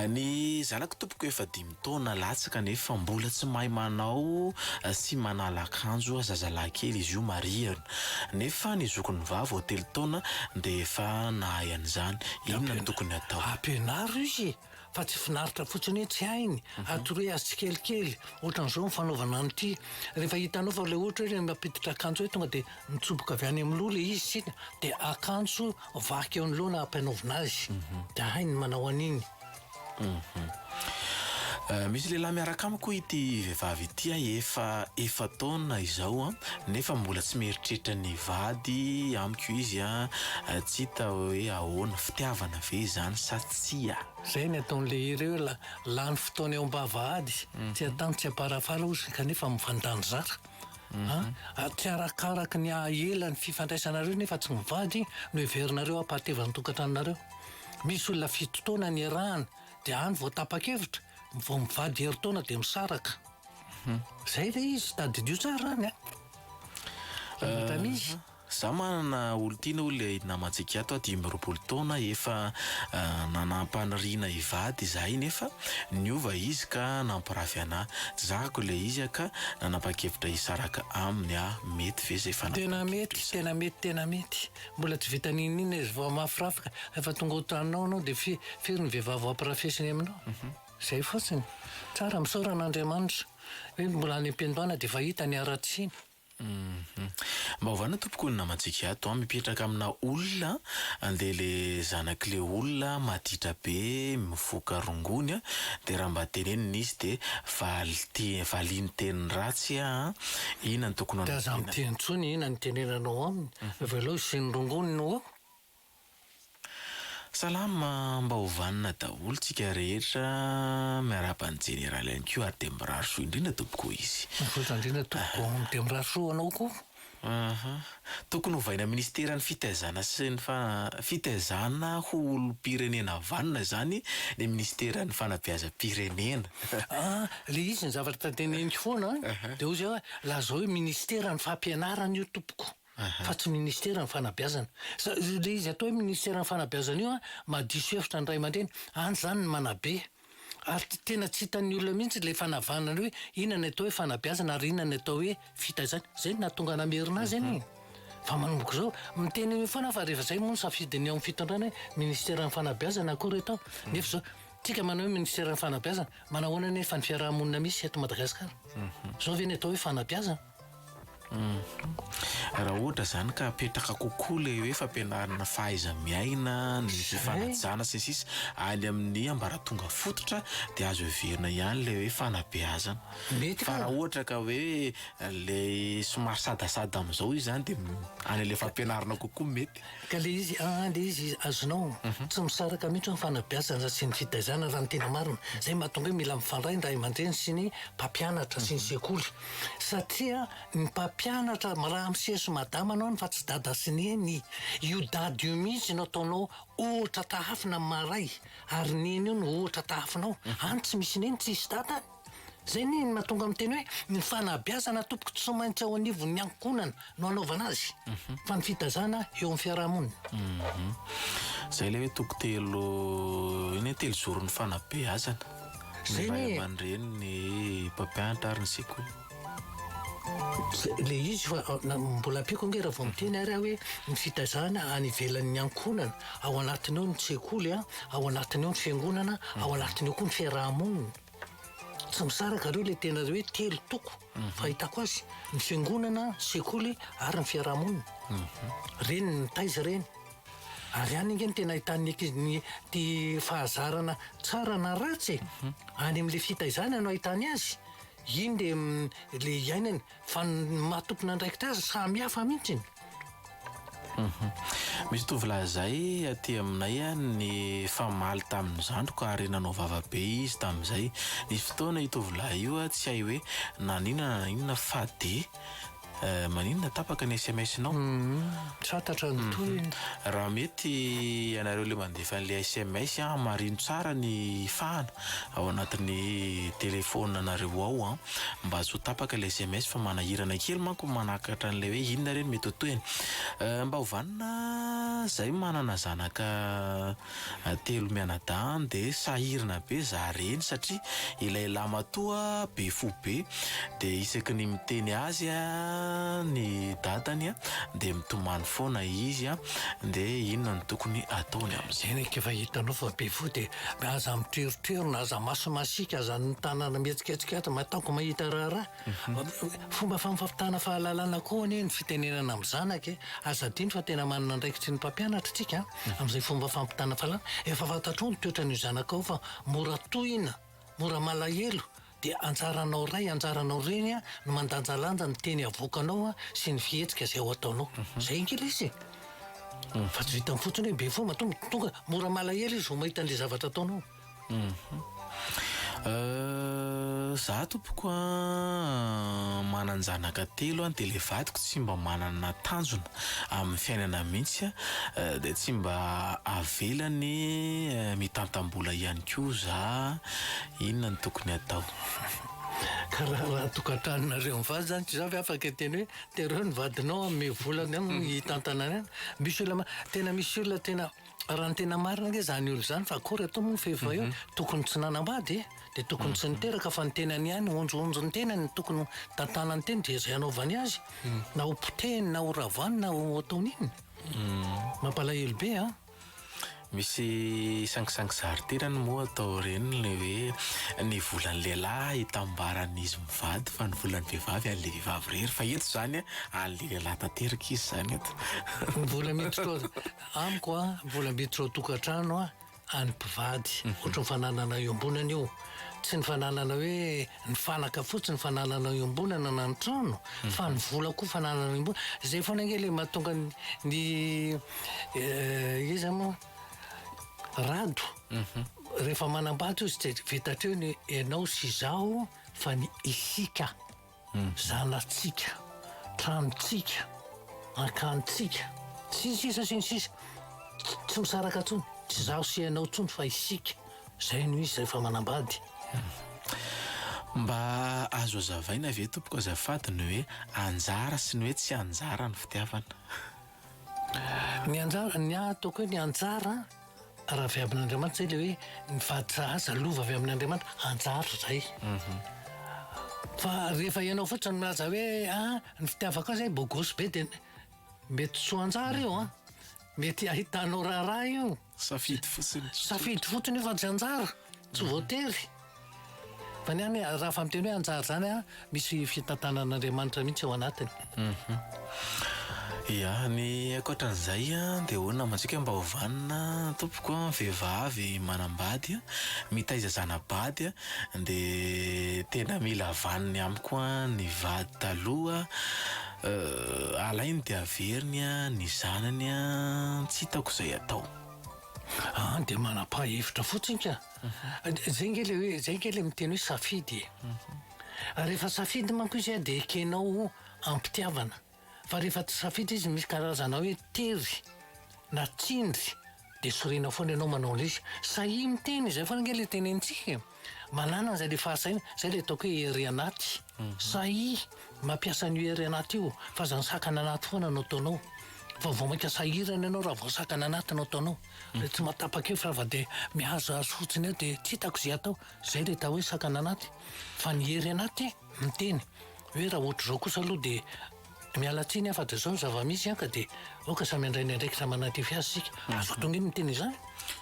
Ny zanako tompoko efa dimy taona latsaka nefa mbola tsy mahay manao sy manala akanjo zazalahy kely izy io marihana. Nefa ny zokiny vavy vao telo taona dia efa nahay an'izany. Inona no tokony atao? Ampianaro izy e! Fa tsy finaritra fotsiny hoe tsy hainy, atoroy azy tsikelikely, ohatran'izao ny fanaovana an'ity. Rehefa hitanao fa ilay ohatra hoe mampiditra akanjo hoe tonga dia mitsoboka avy any amin'ny loha ilay izy tsika, dia akanjo vaky eo anoloana ampianaovina azy, dia hainy ny manao an'iny. Misy lehilahy miaraka amiko ity vehivavy ity efa efa-taona izao nefa mbola tsy mieritreritra ny hivady amiko izy tsy hita hoe ahoana, fitiavana ve izany sa tsia? Zay ny ataon'le hira eo la lany fotoana eo ambavahady tsy an-tany tsy am-parafara ozy kanefa mivandany zara a tsy arakaraky ny haha ela ny fifandraisanareo nefa tsy mivady no heverinareo hampahateva ny tokantranonareo misy olona fito taona niarahana dia any vao tapa-kevitra vao mivady herintaona dia misaraka zay le izy tadidio tsara zany a zavatra misy. Za manana olon-tiana hoy ilay namantsika ato 25 taona efa nanam-paniriana hivady izahay nefa niova izy ka nampirafy anah, tsy zakako ilay izy ka nanapa-kevitra hisaraka aminy aho, mety ve izay Tena fanapahan-kevitra mety, izay? tena mety, tena mety. Mbola tsy vita n'inon'inona izy vao mafirafy ka rehefa tonga ao an-tranonao anao dia fi, firy ny vehivavy ho ampirafesiny aminao? Izay fotsiny. Tsara, misaora an'Andriamanitra hoe mbola any am-piandohana dia efa hita ny haratsiana. Mba ovana tompoko ny namantsika ato an, mipetraka amina olona an, de le zanak'le olona maditra be mivoka rongony an, de raha mba tenenina izy de valin-te valiany teny ratsy an, inona no tokony De aza hanampiana? miteny intsony inona no itenenanao aminy, avelao izy sy ny rongony no eo. Salama mba ho vanona daholo tsika rehetra miarahaba an'i Jeneraly ihany koa ary dia mirary soa indrindra tompoko izy. Misaotra indrindra tompoko dia mirary soa ho anao koa. Aha. Tokony hovaina ministeran'ny fitaizana sy ny fitaizana ho olom-pirenena vanona izany ny ministeran'ny fanabeazam-pirenena. Ah, le izy ny zavatra teneniko foana an, dia hoy zay hoe lazao hoe ministeran'ny fampianarana io tompoko fa tsy ministeran'ny fanabeazana. Sa le izy atao hoe ministeran'ny fanabeazana io an, mahadiso hevitra ny ray aman-dreny, any izany ny manabe. Ary tena tsy hitan'ny olona mihitsy ilay fanavahana ny hoe inona ny atao hoe fanabeazana ary inona ny atao hoe fitaizana. Izay no nahatonga namerina azy anie e. Fa manomboka izao, miteny an'io foana aho fa rehefa izay moa no safidin'ny ao amin'ny fitondrana hoe ministeran'ny fanabeazana akory atao. Nefa izao, tsika manao hoe ministeran'ny fanabeazana, manahoana anefa ny fiaraha-monina misy eto Madagasikara? Izao ve ny atao hoe fanabeazana? Raha ohatra izany ka apetraka kokoa ilay hoe fampianarana fahaiza-miaina, ny fifanajana sy ny sisa any amin'ny ambaratonga fototra dia azo heverina ihany ilay hoe fanabeazana. Mety Fa ka. raha ohatra ka hoe ilay somary sadasada amin'izao izy izany dia any ilay fampianarana kokoa mety. Ka le izy aa le izy azonao tsy misaraka mihitsy ny fanabeazana sy ny fitaizana raha ny tena marina. Zay mahatonga hoe mila mifandray ny ray aman-dreny sy ny mpampianatra sy ny sekoly. Satria ny mpampianatra raha miseho sy madama anao any fa tsy dada sy neny. Io dada io mihitsy no ataonao ohatra tahafina amin'ny maha ray ary neny io no ohatra tahafinao. Any tsy misy neny tsisy dada any. Zay anie no mahatonga miteny hoe ny fanabeazana tompoko tsy maintsy ao anivon'ny ankohonana no anaovana azy fa ny fitaizana eo amin'ny fiarahamonina. Zay ilay hoe toko telo iny hoe telozoron'ny fanabeazana. Ny Zay ray anie e. aman-dreny, ny mpampianatra ary ny sekoly. Zay le izy fa na mbola ampiako ange raha vao miteny ary aho hoe ny fitaizana any ivelan'ny ankohonana, ao anatiny ao ny sekoly, ao anatiny ao ny fiangonana, ao anatiny ao koa ny fiarahamonina. Tsy misaraka ireo ilay tena hoe telo toko fahitako azy, ny fiangonana, ny sekoly ary ny fiarahamonina. Ireny ny mitaiza ireny. Ary any ange no tena ahitan'ny ankizy ny ty fahazarana tsara na ratsy e. Any amin'ilay fitaizana no ahitany azy. Iny le le iainany. Fa ny maha tompon'andraikitra azy samy hafa mihitsy. Misy tovolahy izay aty aminay nifamaly tamin'ny zandriko ary nanao vava be izy tamin'izay. Nisy fotoana io tovolahy io tsy hay hoe naninona na naninona fa dia maninona tapaka ny sms-nao? Tsy fantatra ny tohiny. Raha mety ianareo ilay mandefa an'ilay sms hamarino tsara ny fahana ao anatin'ny telephone nareo ao an, mba tsy ho tapaka ilay sms fa manahirana kely manko ny manakatra an'ilay hoe inona re no mety ho tohiny. Mba ho vanona zay manana zanaka telo mianadahy de sahirana be za reny satria ilay lamatoa be fo be de isaky ny miteny azy ny dadany de mitomany foana izy de inona no tokony ataony amin'izay. Eny aky efa hitanao fa be fo de Aza mitrerotreron, aza maso masiaka, aza ny tanana mihetsiketsika ato, mataoko mahita raharaha. Fomba fampitana fahalalana koa anie ny fitenenana amin'ny zanaka e. Aza adino fa tena manana andraikitry ny mpampianatra tsika amin'izay fomba fampitana fahalalana. Efa fantatrao ny toetran'io zanakao fa mora tohina, mora malahelo, Dia anjaranao ray, anjaranao reny no mandanjalanja ny teny avoakanao sy ny fihetsika izay ho ataonao. Izay ange ilay izy e! Fa tsy vitan'ny fotsiny hoe be fo, matoa tonga mora malahelo izy vao mahita an'ilay zavatra ataonao. Za tompoko an, manan-janaka telo an, dia ilay vadiko tsy mba manana tanjona amin'ny fiainana mihitsy an, dia tsy mba avelany mitantam-bola ihany koa za. Inona no tokony hatao? Ka raha raha tokantranonareo mivady zany tsy za ve afaka hiteny hoe tereo ny vadinao hanome vola ny aminy hitantana ny any? Misy olona tena misy olona tena raha ny tena marina ange zany olona zany fa akory atao moa fa efa eo tokony tsy nanambady e, de tokony tsy niteraka fa ny tenany ihany honjohonjo ny tenany no tokony tantanany teny de zay anaovany azy na ho potehiny na ho ravany na ho ataony inona. Mampalahelo be an! Misy sangisangy zary-tenany moa atao ireny ilay hoe ny volan'ny lehilahy itambaran'izy mivady fa ny volan'ny vehivavy an'ilay vehivavy irery fa eto izany an'ilay lehilahy tanteraka izy izany eto. Ny vola miditra ao amiko an, ny vola miditra ao an-tokantrano an, an'ny mpivady, ohatran'ny fananana iombonana io. Tsy ny fananana hoe ny fanaka fotsiny fananana iombonana na ny trano fa ny vola koa fananana iombonana. Izay foana ange ilay mahatonga ny iza moa Rado rehefa manambady ozy dia vita hatreo ny ianao sy izaho fa ny isika. Zanatsika. Tranontsika, ankanintsika, sy ny sisa sy ny sisa. Tsy misaraka intsony, tsy izaho sy ianao intsony fa isika. Izay no izy rehefa manambady. Mba azo azavaina ve tompoko azafady ny hoe anjara sy ny hoe tsy anjara ny fitiavana? Ny anjara, ny ahy ataoko hoe ny anjara raha avy amin'Andriamanitra izay ilay hoe ny vady sahaza lova avy amin'Andriamanitra, anjara izay. Fa rehefa ianao fotsiny milaza hoe ah ny fitiavako azy beau gosse be dia mety tsy ho anjara io an, mety ahitanao raharaha io. Safidy fotsiny. Safidy fotsiny io fa tsy anjara, tsy voatery. Fa ny ahy raha fa miteny hoe anjara izany an, misy fitantanan'Andriamanitra mihitsy ao anatiny. Ya, ny ankoatran'izay an, dia ahoana namantsika mba ho vanona tompoko an, vehivavy manambady an, mitaiza zana-bady an, dia tena mila vanony amiko an ny vady taloha, Alainy dia averiny ny zanany tsy hitako izay atao. An dia manam-pahevitra fotsiny ka. Zay nge le hoe, zay nge le miteny hoe safidy e. Rehefa safidy manko izy dia ekenao am-pitiavana. Fa rehefa tsy safidy izy misy karazana hoe tery na tsindry dia sorena foana ianao manao an'ilay izy. Sahia miteny, izay foana nge le tenenintsika e. Manana an'izay le fahasahiana, zay le ataoko hoe hery anaty. Sahia mampiasa an'io hery anaty io fa aza ny sakana anaty foana no ataonao. Fa vao mainka sahirana ianao raha vao sakana anaty no ataonao. Le tsy mahatapa-kevitra fa dia mihazohazo fotsiny eo dia tsy hitako izay atao. Zay le atao hoe sakana anaty. Fa ny hery anaty miteny hoe raha ohatr'izao kosa aloha dia Miala tsiny aho fa dia izao ny zava-misy an ka dia aoka samy handray ny andraikitra manandrify azy isika. Azoko tonga iny miteny izany?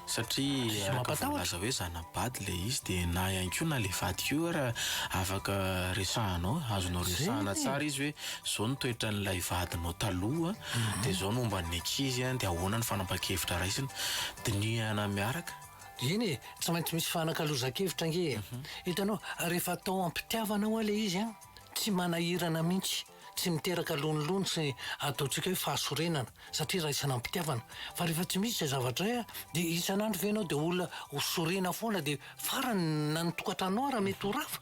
Satria Tsisy araka mampatahotra. voalaza hoe zana-bady ilay izy dia na ihany koa na ilay vady koa ary afaka resahanao, azonao Zay resahana anie. tsara izy hoe izao ny toetran'ilay vadinao taloha dia izao ny momba ny ankizy an, dia ahoana ny fanapahan-kevitra raisina. Dinihana miaraka. Eny e, tsy maintsy misy fanakalozan-kevitra ange e. Hitanao, rehefa atao am-pitiavana ho'a ilay izy an, tsy manahirana mihitsy, tsy miteraka lonilony sy ataontsika hoe fahasorenana satria raisina am-pitiavana. Fa rehefa tsy misy izay zavatra izay dia isan'andro ve ianao dia olona ho sorena foana dia farany na ny tokantranonao ara mety ho rava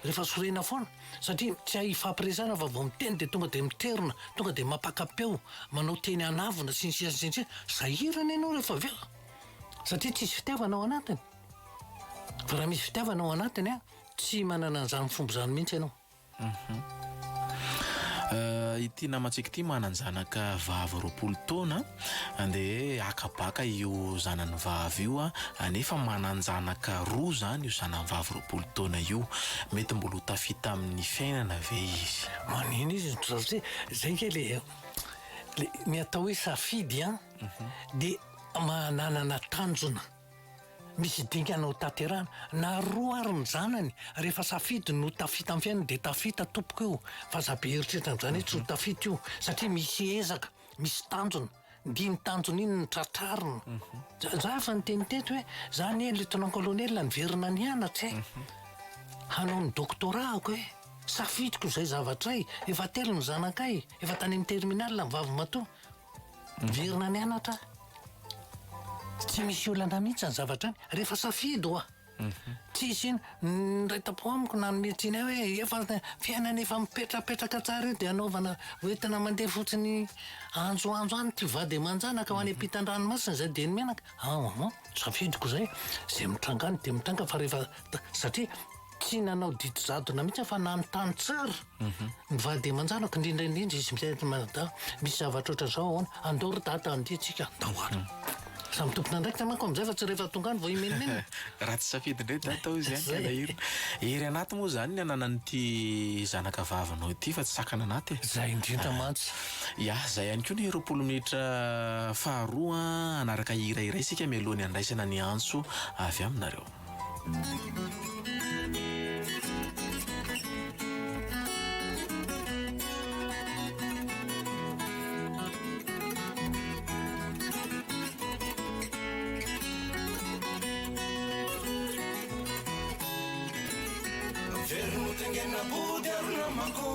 rehefa sorena foana satria tsy hay ifampiresahana fa vao miteny dia tonga dia miterona, tonga dia mampaka-peo, manao teny an'avona sy ny sisa sy ny sisa, sahirana ianao rehefa avy eo satria tsisy fitiavana ao anatiny. Fa raha misy fitiavana ao anatiny an, Tsy manana an'izany fomba izany mihitsy ianao. Ity namantsika ity manan-janaka vavy 20 taona, dia haka baka io zanany vavy io, nefa manan-janaka roa izany io zanany vavy 20 taona io. Mety mbola ho tafita amin'ny fiainana ve izy? Manino izy satria zay nge le le ny atao hoe safidy an dia mananana tanjona. Misy dingana ho tanterahana. Na roa ary ny zanany, rehefa safidy ny ho tafita amin'ny fiainana dia tafita tompoko io, fa aza be eritreritra amin'izany hoe tsy ho tafita io, satria misy ezaka, misy tanjona, dia iny tanjona iny no tratrarina. Za efa niteny teto hoe za anie lieutenant colonel niverina nianatra e, hanao ny doctorat-ko e, safidiko izay zavatra izay, efa telo ny zanakay, efa tany amin'ny terminale ny vavimatoa. Miverina nianatra aho. Tsy misy olana mihitsy ny zavatra any. Rehefa safidy hoa. Tsisy ino. Ny iray tampo amiko nanome tsiny ahy hoe efa fiainana efa mipetrapetraka tsara io dia anaovana hoentina mandeha fotsiny anjoanjo any ity vady aman-janaka ho any ampitan-dranomasina izay dia ny menaka. Aa safidiko izay. Izay mitranga any dia mitranga fa rehefa satria tsy nanao didy jadona mihitsy aho fa nanontany tsara ny vady aman-janako, indrindra indrindra izy miteny madama, misy zavatra ohatran'izao ahoana? Andao ry dada andeha tsika, andao ary. Samy tompon'andraikitra manko amin'izay fa tsy rehefa tonga any vao himenomenona. Raha tsy safidy indray dada hoy izy any ka alahelo. Hery anaty moa izany ny ananan'ity zanaka vavinao ity fa tsy sakana anaty e. Izay indrindra mantsy. Ya, izay ihany koa ny 20 minitra faharoa hanaraka hira iray isika mialohan'ny handraisana ny antso avy aminareo. Very notaingena body ary namako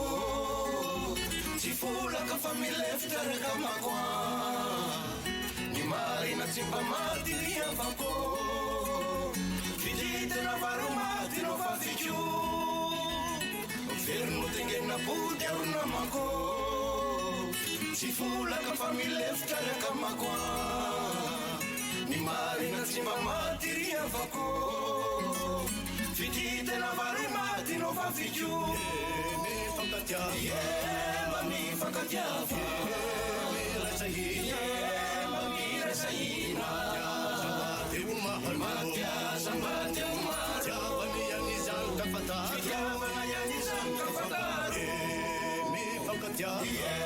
Tsy folaka fa milefitra ry akamako Ny marina tsy mba maty ry havako Fitia tena vary ho maty no fafiko Very notaingena body ary namako. Tsy folaka fa milefitra ry akamako a! Ny marina tsy mba maty ry havako ô! F'ity tena vary maty no vaviko. Ie, mifankatiava. Ie, mba mifankatiava. Ie, miraisa hina. Ie, mba miraisa hina. Matiaza mba te ho maro. Matiaza mba te ho maro. Fitiavana ihany izany ka fantaro. Fitiavana ihany izany ka fantaro. Ie, mifankatiava. Ie,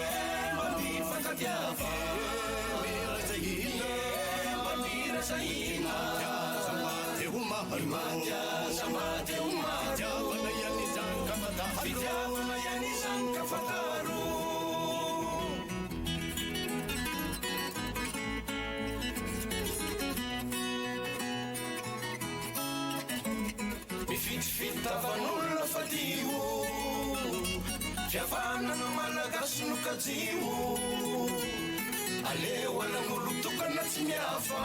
mba mifankatiava. Ie, miraisa hina. Ie, mba miraisa hina. Matiaza mba te ho maro. Matiaza mba te ho maro. Fitiavana ihany izany ka fantaro. Fitiavana ihany izany ka fantaro. Mifidifidy tavan'olona fadio Fihavanana malagasy no kajio Aleo alan'olon-tokana tsy mihafa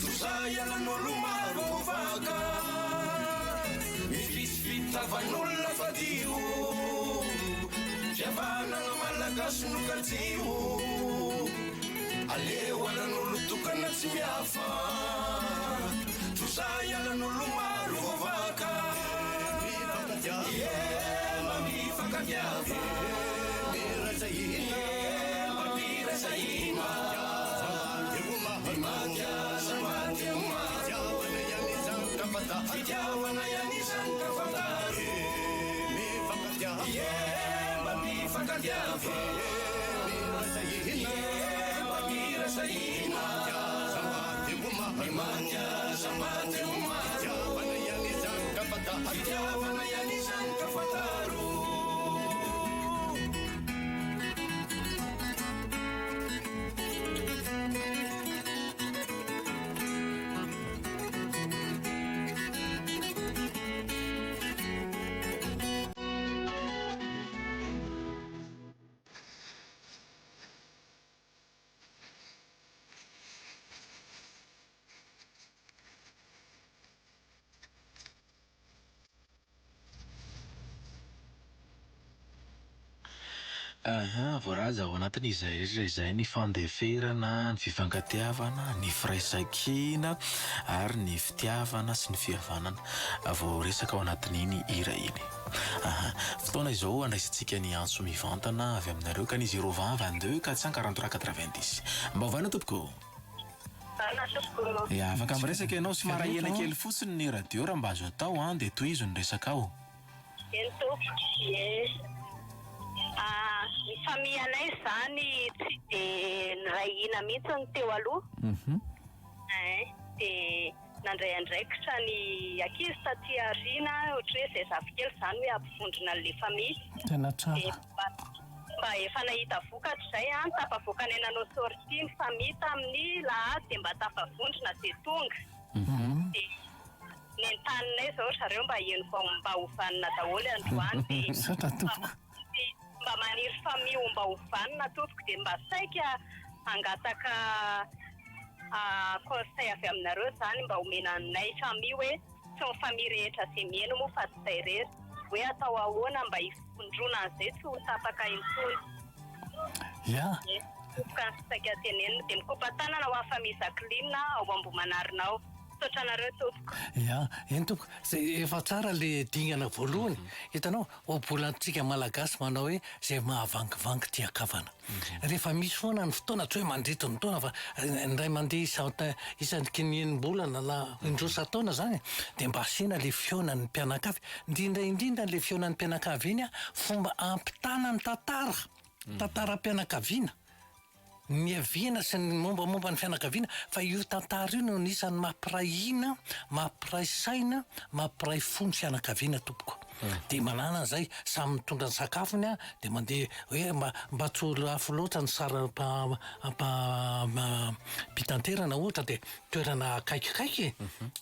Tozay alan'olo-maro vaka Mifidifidy tavan'olona fadio Fihavanana malagasy no kajio Aleo alan'olon-tokana tsy mihafa Tozay alan'olo-maro vaka Ie, mba mifankatiava Ie, mba miraisa hina Matiaza mba te ho maro Fitiavana ihany izany ka fantaro Ie, mba mifankatiava Ie, mba miraisa hina Matiaza mba te ho maro Fitiavana ihany izany ka fantaro. Aha, voalaza ao anatin'izay rehetra izay ny fandeferana, ny fifankatiavana, ny firaisankina ary ny fitiavana sy ny fihavanana voaresaka ao anatin'iny hira iny. Aha, fotoana izao handraisantsika ny antso mivantana avy aminareo ka ny zéro vingt 22 443 90. Mba ovaina tompoko. Vanona tompoko. Ya, afaka miresaka ianao, somary ahena kely fotsiny ny radio raha mba azo atao an, dia tohizo ny resakao. Eny tompoko, ie. Ah, ny famille anay izany tsy dia niray hina mihitsy ny teo aloha. Ein, dia nandray andraikitra ny ankizy taty aoriana, ohatry hoe izay zafikely izany hoe hampivondrona an'ilay famille. Tena tsara. Dia mba mba efa nahita vokatra izay an, tafavoakanay nanao sortie ny famille tamin'ny lahady dia mba tafavondrona dia tonga. Dia nentaninay izao ry zareo mba heno vao mba ho vanona daholo androany dia Misaotra tompoko. mba maniry famille ho mba ho vanona tompoko dia mba saika hangataka conseil avy aminareo izany mba omena anay famille hoe tsy ny famille rehetra izay miheno moa fa tsy izay irery hoe atao ahoana mba hifondrona an'izay tsy ho tapaka intsony. Ya. Tompoko ny saika tenenina dia mikopa-tanana ho an'ny famille Jacqueline ao Ambohimanarina ao. Misaotra anareo tompoko. Ya, eny tompoko. Zay efa tsara le dingana voalohany. Hitanao, ohabolantsika malagasy manao hoe zay mahavangivangy tian-kavana. Rehefa misy foana ny fotoana, tsy hoe mandritra ny taona fa indray mandeha isan- isaky ny enim-bolana na indroa isan-taona zany dia mba asiana le fihaonan'ny mpianakavy. Indrindra indrindra le fihaonan'ny mpianakavy iny an, fomba ampitana ny tantara, tantaram-pianakaviana. Niaviana sy ny mombamomba ny fianakaviana fa io tantara io no anisan'ny mampiray hina, mampiray saina, mampiray fo ny fianakaviana tompoko. Dia manana an'izay, samy mitondra ny sakafony an, dia mandeha hoe mba mba tsy ho lafo loatra ny saram-pitanterana ohatra dia toerana akaikikaiky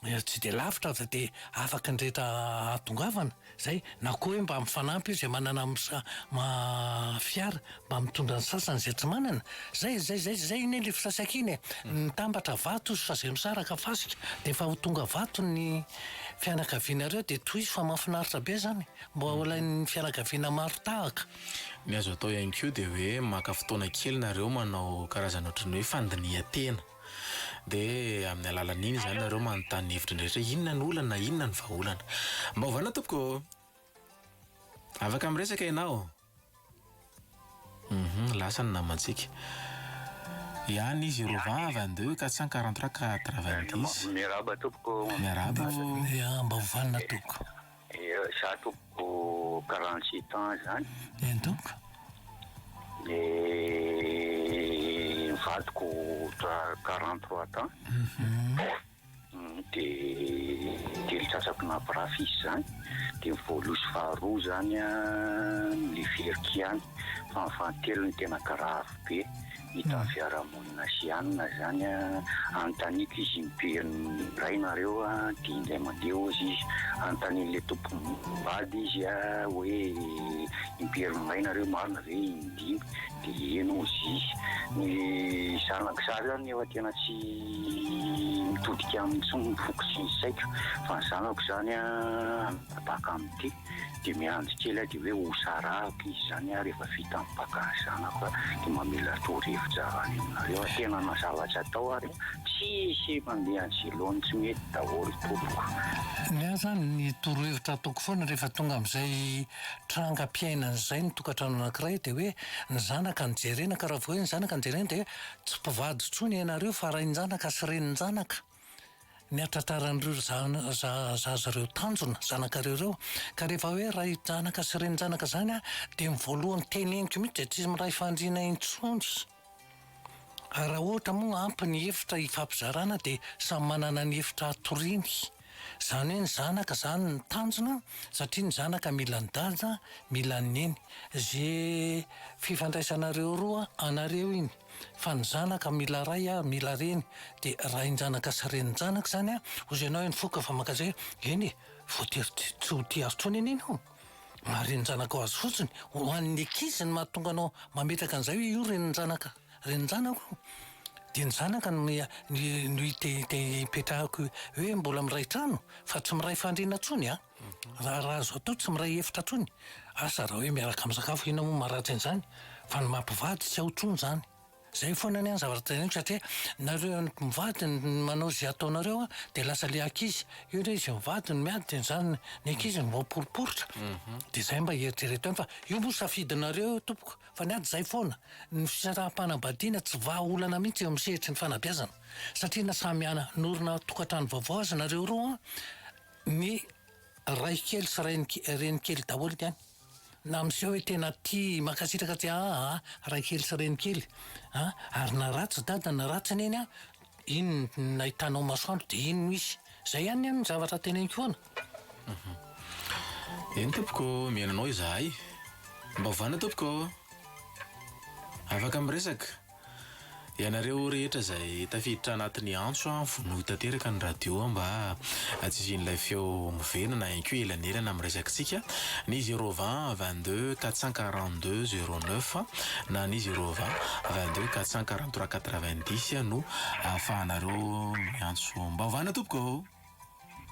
e, tsy dia lavitra fa dia afaka ny rehetra ahatongavana. Zay, na koa hoe mba mifanampy izay manana fiara mba mitondra ny sasany izay tsy manana, zay, zay, zay, zay anie le firaisankina e, mitambatra vato izy fa zay misaraka fasika de efa ho tonga vato ny. fianakavianareo dia tohizo fa mahafinaritra be zany. Mba ho alain'ny fianakaviana maro tahaka. Ny azo atao ihany koa dia hoe maka fotoana kely nareo manao karazana ohatran'ny hoe fandinihan-tena. Dia amin'ny alalan'iny izany nareo manontany hevitra ny rehetra hoe inona ny olana, inona ny vahaolana. Mba ovana tompoko ô! Afaka miresaka ianao? Hum lasa ny namantsika. Ihany izy 0 20 22 443 90. Miarahaba tompoko. Miarahaba. Ya, mba ho vanona tompoko. Za tompoko 47 ans zany. Eny tompoko. Ny vadiko 43 ans. Dia telo tratrako nampirafy izy zany. Dia ny voalohany sy faharoa zany an, niveriko ihany. Fa ny fahatelo no tena grave be. Hitan'ny fiarahamonina sy anona zany an, anontaniako izy impiry indray nareo an, dia indray mandeha hozy izy, anontanian'ilay tompom-bady izy an hoe impiry indray nareo marina ve indimy, dia eny hozy izy. Ny zanako za zany efa tena tsy mitodika aminy intsony ny foko sy ny saiko, fa ny zanako zany an baka amin'ity. Dia miandry kely aho dia hoe ho sarahako izy izany aho rehefa vita ny baka ny zanako aho dia mamela torohevitra any aminareo aho. Tena na zavatra atao ary tsisy mandeha an'izay laoniny tsy mety daholo tompoko. Ny ahy izany ny torohevitra ataoko foana rehefa tonga amin'izay trangam-piainana izay ny tokantrano anankiray dia hoe ny zanaka no jerena ka raha vao hoe ny zanaka no jerena dia tsy mpivady intsony ianareo fa rain-janaka sy renin-janaka. ny hatratraran'ireo zaza ireo tanjona, zanakareo ireo. Ka rehefa hoe rai-janaka sy renin-janaka izany an, dia ny voalohany teneniko mihitsy dia tsy miray fandriana intsony. Ary raha ohatra moa ampy ny efitra hifampizarana dia samy manana ny efitra hatoriany. Izany hoe ny zanaka izany no tanjona satria ny zanaka mila ny dada, mila ny neny. Ze fifandraisanareo roa anareo iny. Fa ny zanaka mila ray a, mila reny, dia rain-janaka sy renin-janaka izany a, hozy ianao eny foko fa maka izay, eny e, voatery tsy ho tia azy intsony anie ianao, maha renin-janakao azy fotsiny, ho an'ny ankizy no mahatonga anao mametraka an'izay hoe io renin-janaka, renin-janako io, dia ny zanaka no no hipetrahako hoe mbola miray trano fa tsy miray fandriana intsony a. Raha raha azo atao tsy miray efitra tsony, asa raha hoe miaraka misakafo inona moa maharatsy an'izany fa ny mampivady tsy ao tsony zany. Zay foana anie ny zavatra teneniko satria nareo mivady no manao ze ataonareo a de lasa le ankizy, io ndray izy mivady no miady de zany ny ankizy no voaporiporitra de zay mba eritrereto ihany fa io moa safidinareo io tompoko fa ny ady zay foana, ny fisaraham-panambadiana tsy vahaolana mihitsy eo amin'ny sehatry ny fanabeazana satria na samy hanorina tokantrano vaovao aza nareo roa Ny ray kely sy reny kely daholo ny any. Na miseho hoe tena tia mankasitraka tsy aa ray kely sy reny kely a! Ary na ratsy dada na ratsy neny a, iny no nahitanao masoandro dia iny no izy. Zay ihany ny zavatra teneniko foana. Eny tompoko, mihaino anao izahay. Mba ovana tompoko ô! Afaka miresaka. Ianareo rehetra izay tafiditra anatin'ny antso an, vonoy tanteraka ny radio mba tsy hisian'ilay feo miverina na ihany koa elanelana amin'ny resakitsika. Ny 0 20 22 442 09 na ny 0 20 22 443 90 no ahafahanareo miantso. Mba hovana tompoko ô!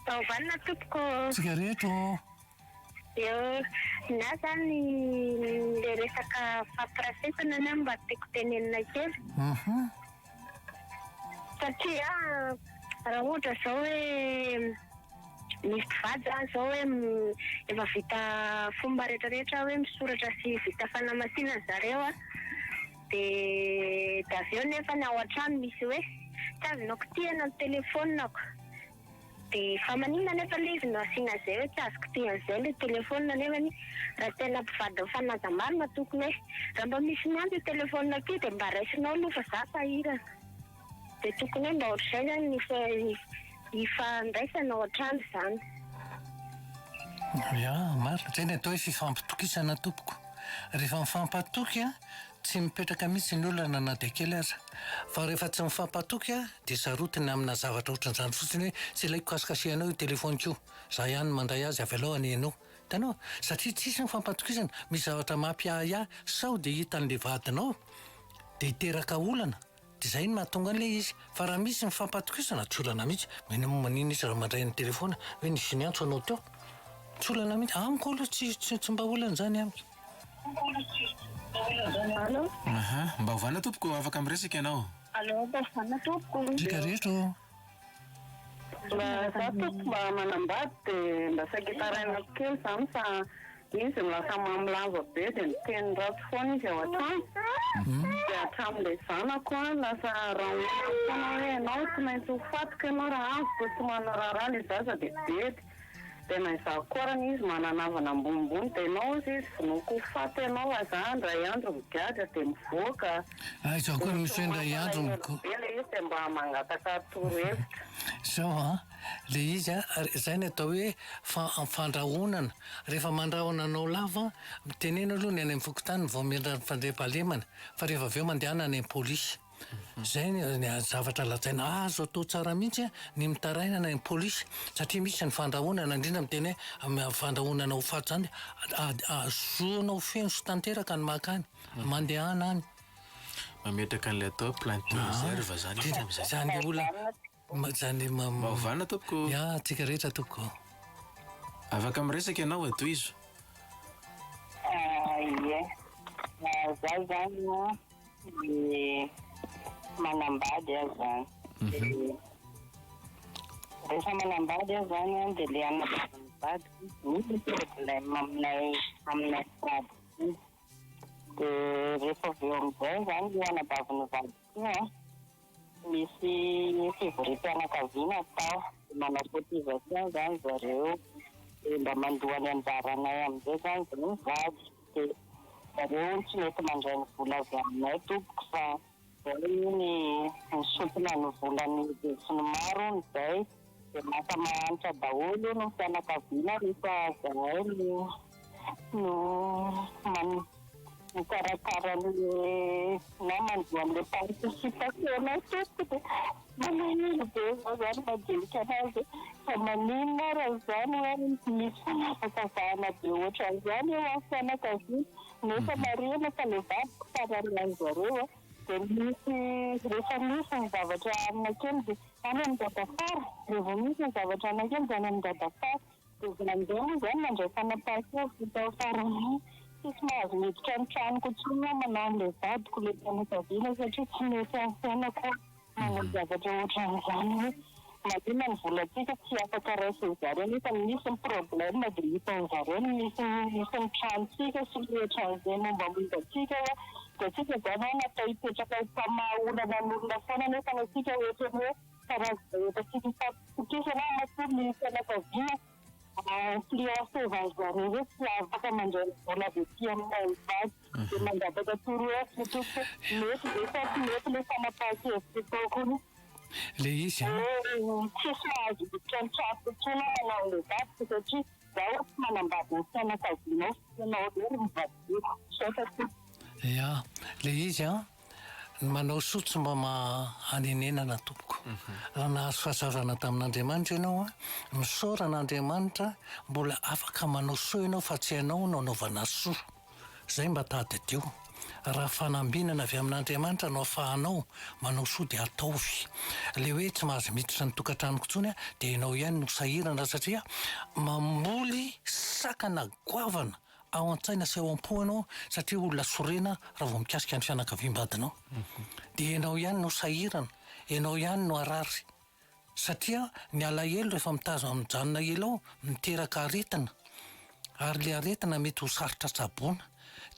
Mba hovanina tompoko ô! Tsika rehetra ô! Eo, na zany le resaka fampirafesana anie mba tiako tenenina kely. Satria raha ohatra zao hoe misy mpivady zany zao hoe efa vita fomba rehetra rehetra hoe misoratra sy vita fanamasinana zareo an, de de avy eo nefany ao an-trano misy hoe tsy azonao kitihana ny telephone-ko. Dia fa maninona anefa ilay izy no asiana izay hoe tsy azo kitihina izay ilay telephone nefany raha tena mpivady mifanaja marina tokony hoe raha mba misy miantso io telephone io dia mba raisinao aloha fa za sahirana. Dia tokony hoe mba ohatr'izay izany ny hifandraisana ao an-trano izany. Ya, marina. Izay ny atao hoe fifampitokisana tompoko. Rehefa mifampatoky an, Tsy mipetraka mihitsy ny olana na dia kely aza. Fa rehefa tsy mifampatoky dia sarotiny amina zavatra ohatran'izany fotsiny hoe tsy ilaiko kasikasihanao io telephone-ko io, za ihany no mandray azy avelao anie ianao. Hitanao? Satria tsisy ny fampatokisana, misy zavatra mampiahiahy sao dia hitan'ilay vadinao dia hiteraka olana. Dia izay no mahatonga an'ilay izy. Fa raha misy ny fampatokisana, tsy olana mihitsy. Maninona moa maninona izy raha mandray ny telefaona hoe nisy niantso anao teo? Tsy olana mihitsy. Amiko aloha tsy tsy tsy mba olana izany amiko. Allo. Aha, mba ovana tompoko, afaka miresaka ianao. Allo, mba ovana tompoko. Tsika rehetra ô. Mba za tompoko mba manambady de mba saika hitarainako kely zany fa izy no lasa mamo lava be de miteny ratsy foana izy ao an-trano de hatramin'ilay zanako an lasa rahonana foana hoe ianao tsy maintsy ho fatiko ianao raha azoko tsy manao raharaha le zaza de bedy de na izaho koa ary anie izy mananavana ambonimbony de ianao ozy izy vonoiko ho faty ianao fa za indray andro migadra de mivoaka Ah, izaho koa misy hoe indray andro Mampalahelo be le izy de mba mangataka torohevitra. Zao an, le izy an, zay ny atao hoe fandrahonana, rehefa mandrahona anao lava, teneno aloha ny any amin'ny fokontany vao omena ny fandriampahalemana, fa rehefa avy eo mandehana any amin'ny polisy. Zay ny zavatra lazaina, azo atao tsara mihitsy ny mitaraina any amin'ny polisy, satria misy ny fandrahonana, indrindra miteny hoe fandrahonana ho faty zany, zonao feno sy tanteraka ny maka any, mandehana any. Mametraka an'ilay atao hoe plainte de réserve zany izy amin'izay. Zany olona zany ma. Mba ovana tompoko. Ya, antsika rehetra tompoko. Afaka miresaka ianao e, tohizo. Ie, za zany an, manambady aho zany. Rehefa manambady aho zany an, dia le anabaviny vadiko misy problème aminay aminay mpivady ity. Dia rehefa avy eo amin'izay zany le anabavin'ny vadiko io an, misy fivoriam-pianakaviana atao, dia manao cotisation zany zareo, dia mba mandoa ny anjaranay amin'izay zany zay mivady, dia zareo hono tsy mety mandray ny vola avy aminay tompoko fa zay hono misintona ny volan'ny besinimaro hono zay, dia lasa mahantra daholo hono ny fianakaviana rehefa zahay no no man mikarakara an'le na mandoa an'le participation-nay tompoko dia malahelo be za zany mandinika anazy fa maninona ara izany hoe misy fanavakavahana be ohatran'izany eo amin'ny fianakaviana nefa marihina fa le vadiko farany an'zareo a dia misy rehefa misy ny zavatra hanina kely dia any amin'ny dadafara rehefa misy ny zavatra hanina kely dia any amin'ny dadafara Dia mandeha moa izany nandray fanapahan-kevitra tao farany tsisy mahazo miditra ny tranoko intsony aho manao an'ilay vadiko ilay fianakaviana satria tsy mety amin'ny fiainako aho manao zavatra ohatran'izany hoe maninona ny volantsika tsy afaka raisin'ny zareo nefa misy ny problème dia hitan'ny zareo ny misy misy ny tranontsika sy ny ohatran'izay mombamomba antsika hoe dia antsika izany hoe natao hipetraka ho mpamaha olana ny olona foana nefa ny antsika ohatran'ny hoe Karazana efa tsy fifampitokisana matoa ny fianakaviana influencer-van zareo hoe tsy afaka mandray ny vola avy aty aminay mivady dia mangataka torohevitra tompoko mety ve sa tsy mety ilay fanapahan-kevitra ataoko iny? Le izy an. Hoe tsisy mahazo miditra ny tranoko intsony aho manao an'ilay vadiko satria zaho tsy manambady ny fianakavianao fa ianao irery no vadiako. Misaotra tompoko. Ya, le izy an. Ny manao soa tsy mba maha-hanenenana tompoko. Raha nahazo fahasoavana tamin'Andriamanitra ianao an, misaora an'Andriamanitra mbola afaka manao soa ianao fa tsy ianao no anaovana soa. Zay mba tadidio. Raha fanambinana avy amin'Andriamanitra no afahanao manao soa dia ataovy. Le hoe tsy mahazo miditra ny tokantranoko intsony an, dia ianao ihany no sahirana satria mamboly sakana goavana ao an-tsaina sy ao am-po ianao satria olona sorena raha vao mikasika ny fianakaviam-badinao. Dia ianao ihany no sahirana, ianao ihany no harary satria ny alahelo rehefa mitazona mijanona ela ao miteraka aretina ary ilay aretina mety ho sarotra tsaboina.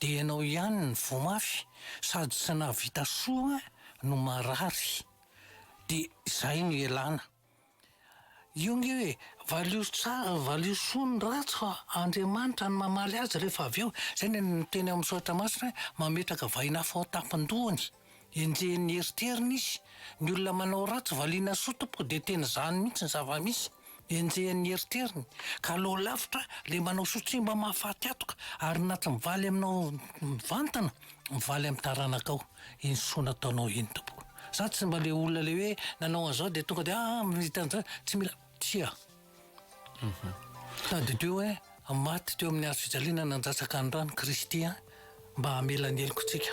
Dia ianao ihany no voa mafy sady tsy nahavita soa no marary. Dia izay no ialana. Io nge e, valio tsara, valio soa ny ratsy fa Andriamanitra no mamaly azy rehefa avy eo. Zay ny miteny ao amin'ny soratra masina hoe mametraka vainafo ao an-tampon-dohany, enjehin'ny eritreriny izy. Ny olona manao ratsy valiana soa tompoko dia tena izany mihitsy ny zava-misy, enjehin'ny eritreriny. Ka aleo lavitra le manao soa tsy mba mahafaty atoka ary na tsy mivaly aminao mivantana, mivaly amin'ny taranakao. Iny soa nataonao iny tompoko. Za tsy mba le olona le hoe nanao an'izao dia tonga dia ah vita an'izao, tsy mila, tsia. Tadidio hoe maty teo amin'ny hazo fijaliana nandatsaka ny rany Kristy mba hamela ny helokontsika.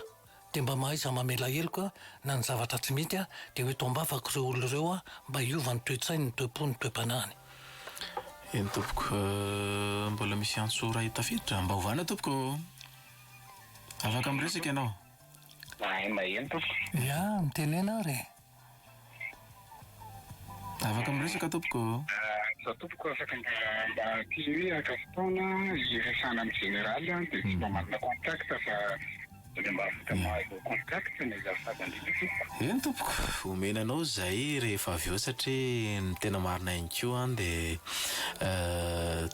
Dia mba mahaiza mamela heloka na ny zavatra tsy mety dia ho eto am-bavako ireo olona ireo mba hiova ny toe-tsainy, ny toe-pony, ny toe-panahiny. Eny tompoko, mbola misy antso iray tafiditra, mba ovana tompoko ô! Afaka miresaka ianao. Mahay maheno tompoko. Ya, mitenena ary e! Afaka miresaka tompoko ô! Za tompoko afaka mba mba tia hoe haka fotoana hiresahana amin'ny général dia tsy mba manana contact fa sao dia mba afaka mahazo contact ny azafady indrindra tompoko. Eny tompoko, omena anao izay rehefa avy eo satria ny tena marina ihany koa an dia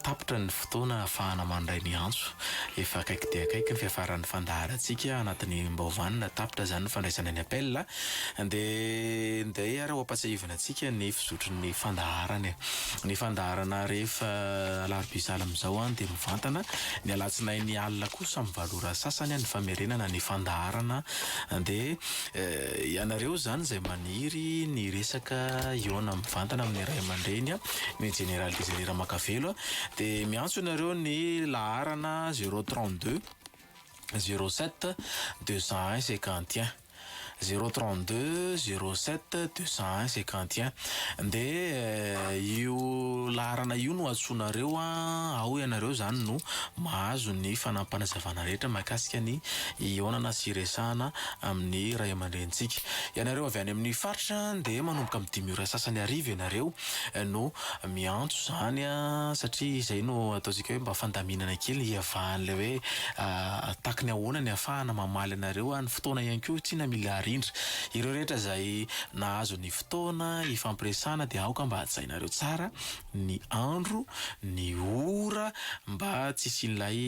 tapitra ny fotoana ahafahana mandray ny antso. Efa akaiky dia akaiky ny fiafaran'ny fandaharantsika anatin'ny mba ho vanona, tapitra izany ny fandraisana ny appel. Dia ndeha ary ho ampatsiahivina antsika ny fizotry ny fandaharana e. Ny fandaharana rehefa alarobia sahala amin'izao dia mivantana, ny alatsinainy alina kosa amin'ny valo ora sasany ny famerenana ny fandaharana. Dia ianareo izany izay maniry ny hiresaka hihaona mivantana amin'ny ray aman-dreny, ny Jeneraly Désiré Ramakavelo, dia miantso ianareo ny laharana zéro 32 07 201 51. Zéro 32 07 201 51 dia io laharana io no antsoinareo ao ianareo izany no mahazo ny fanampinazavana rehetra mahakasika ny hihaonana sy hiresahana amin'ny ray aman-drenintsika. Ianareo avy any amin'ny faritra dia manomboka amin'ny dimy ora sasany hariva ianareo no miantso izany satria izay no ataontsika hoe mba fandaminana kely hiavahan'ilay hoe taky ny ahoana ny ahafahana mamaly anareo, ny fotoana ihany koa tsinona mila arindra. Ireo rehetra izay nahazo ny fotoana hifampiresahana dia aoka mba hajainareo tsara ny andro, ny ora mba tsy hisian'ilay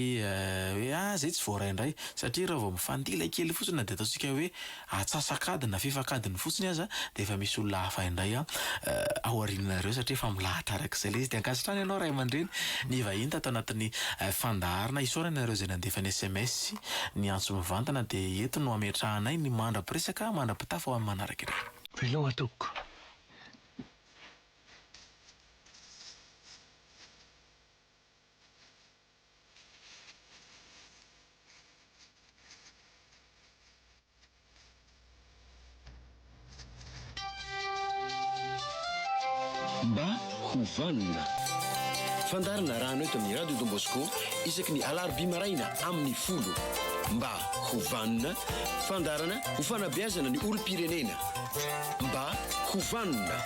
hoe ah izay tsy voaray indray satria raha vao mifandila kely fotsiny na dia ataontsika hoe atsasak'adiny na fefak'adiny fotsiny aza dia efa misy olona hafa indray ao aorianareo satria efa milahatra arak'izay ilay izy. Dia ankasitrahana ianao ray aman-dreny nivahiny tato anatin'ny fandaharana. Isaorana ireo izay nandefa ny sms, ny antso mivantana dia eto no ametrahanay ny mandra-piresaka, mandra-pitafa ho amin'ny manaraka indray. Veloma tompoko. Mba ho vanona. Fandaharana rano eto amin'ny Radio Don Bosco isaky ny alarobia maraina amin'ny folo. Mba ho vanona. Fandaharana ho fanabeazana ny olom-pirenena. Mba ho vanona.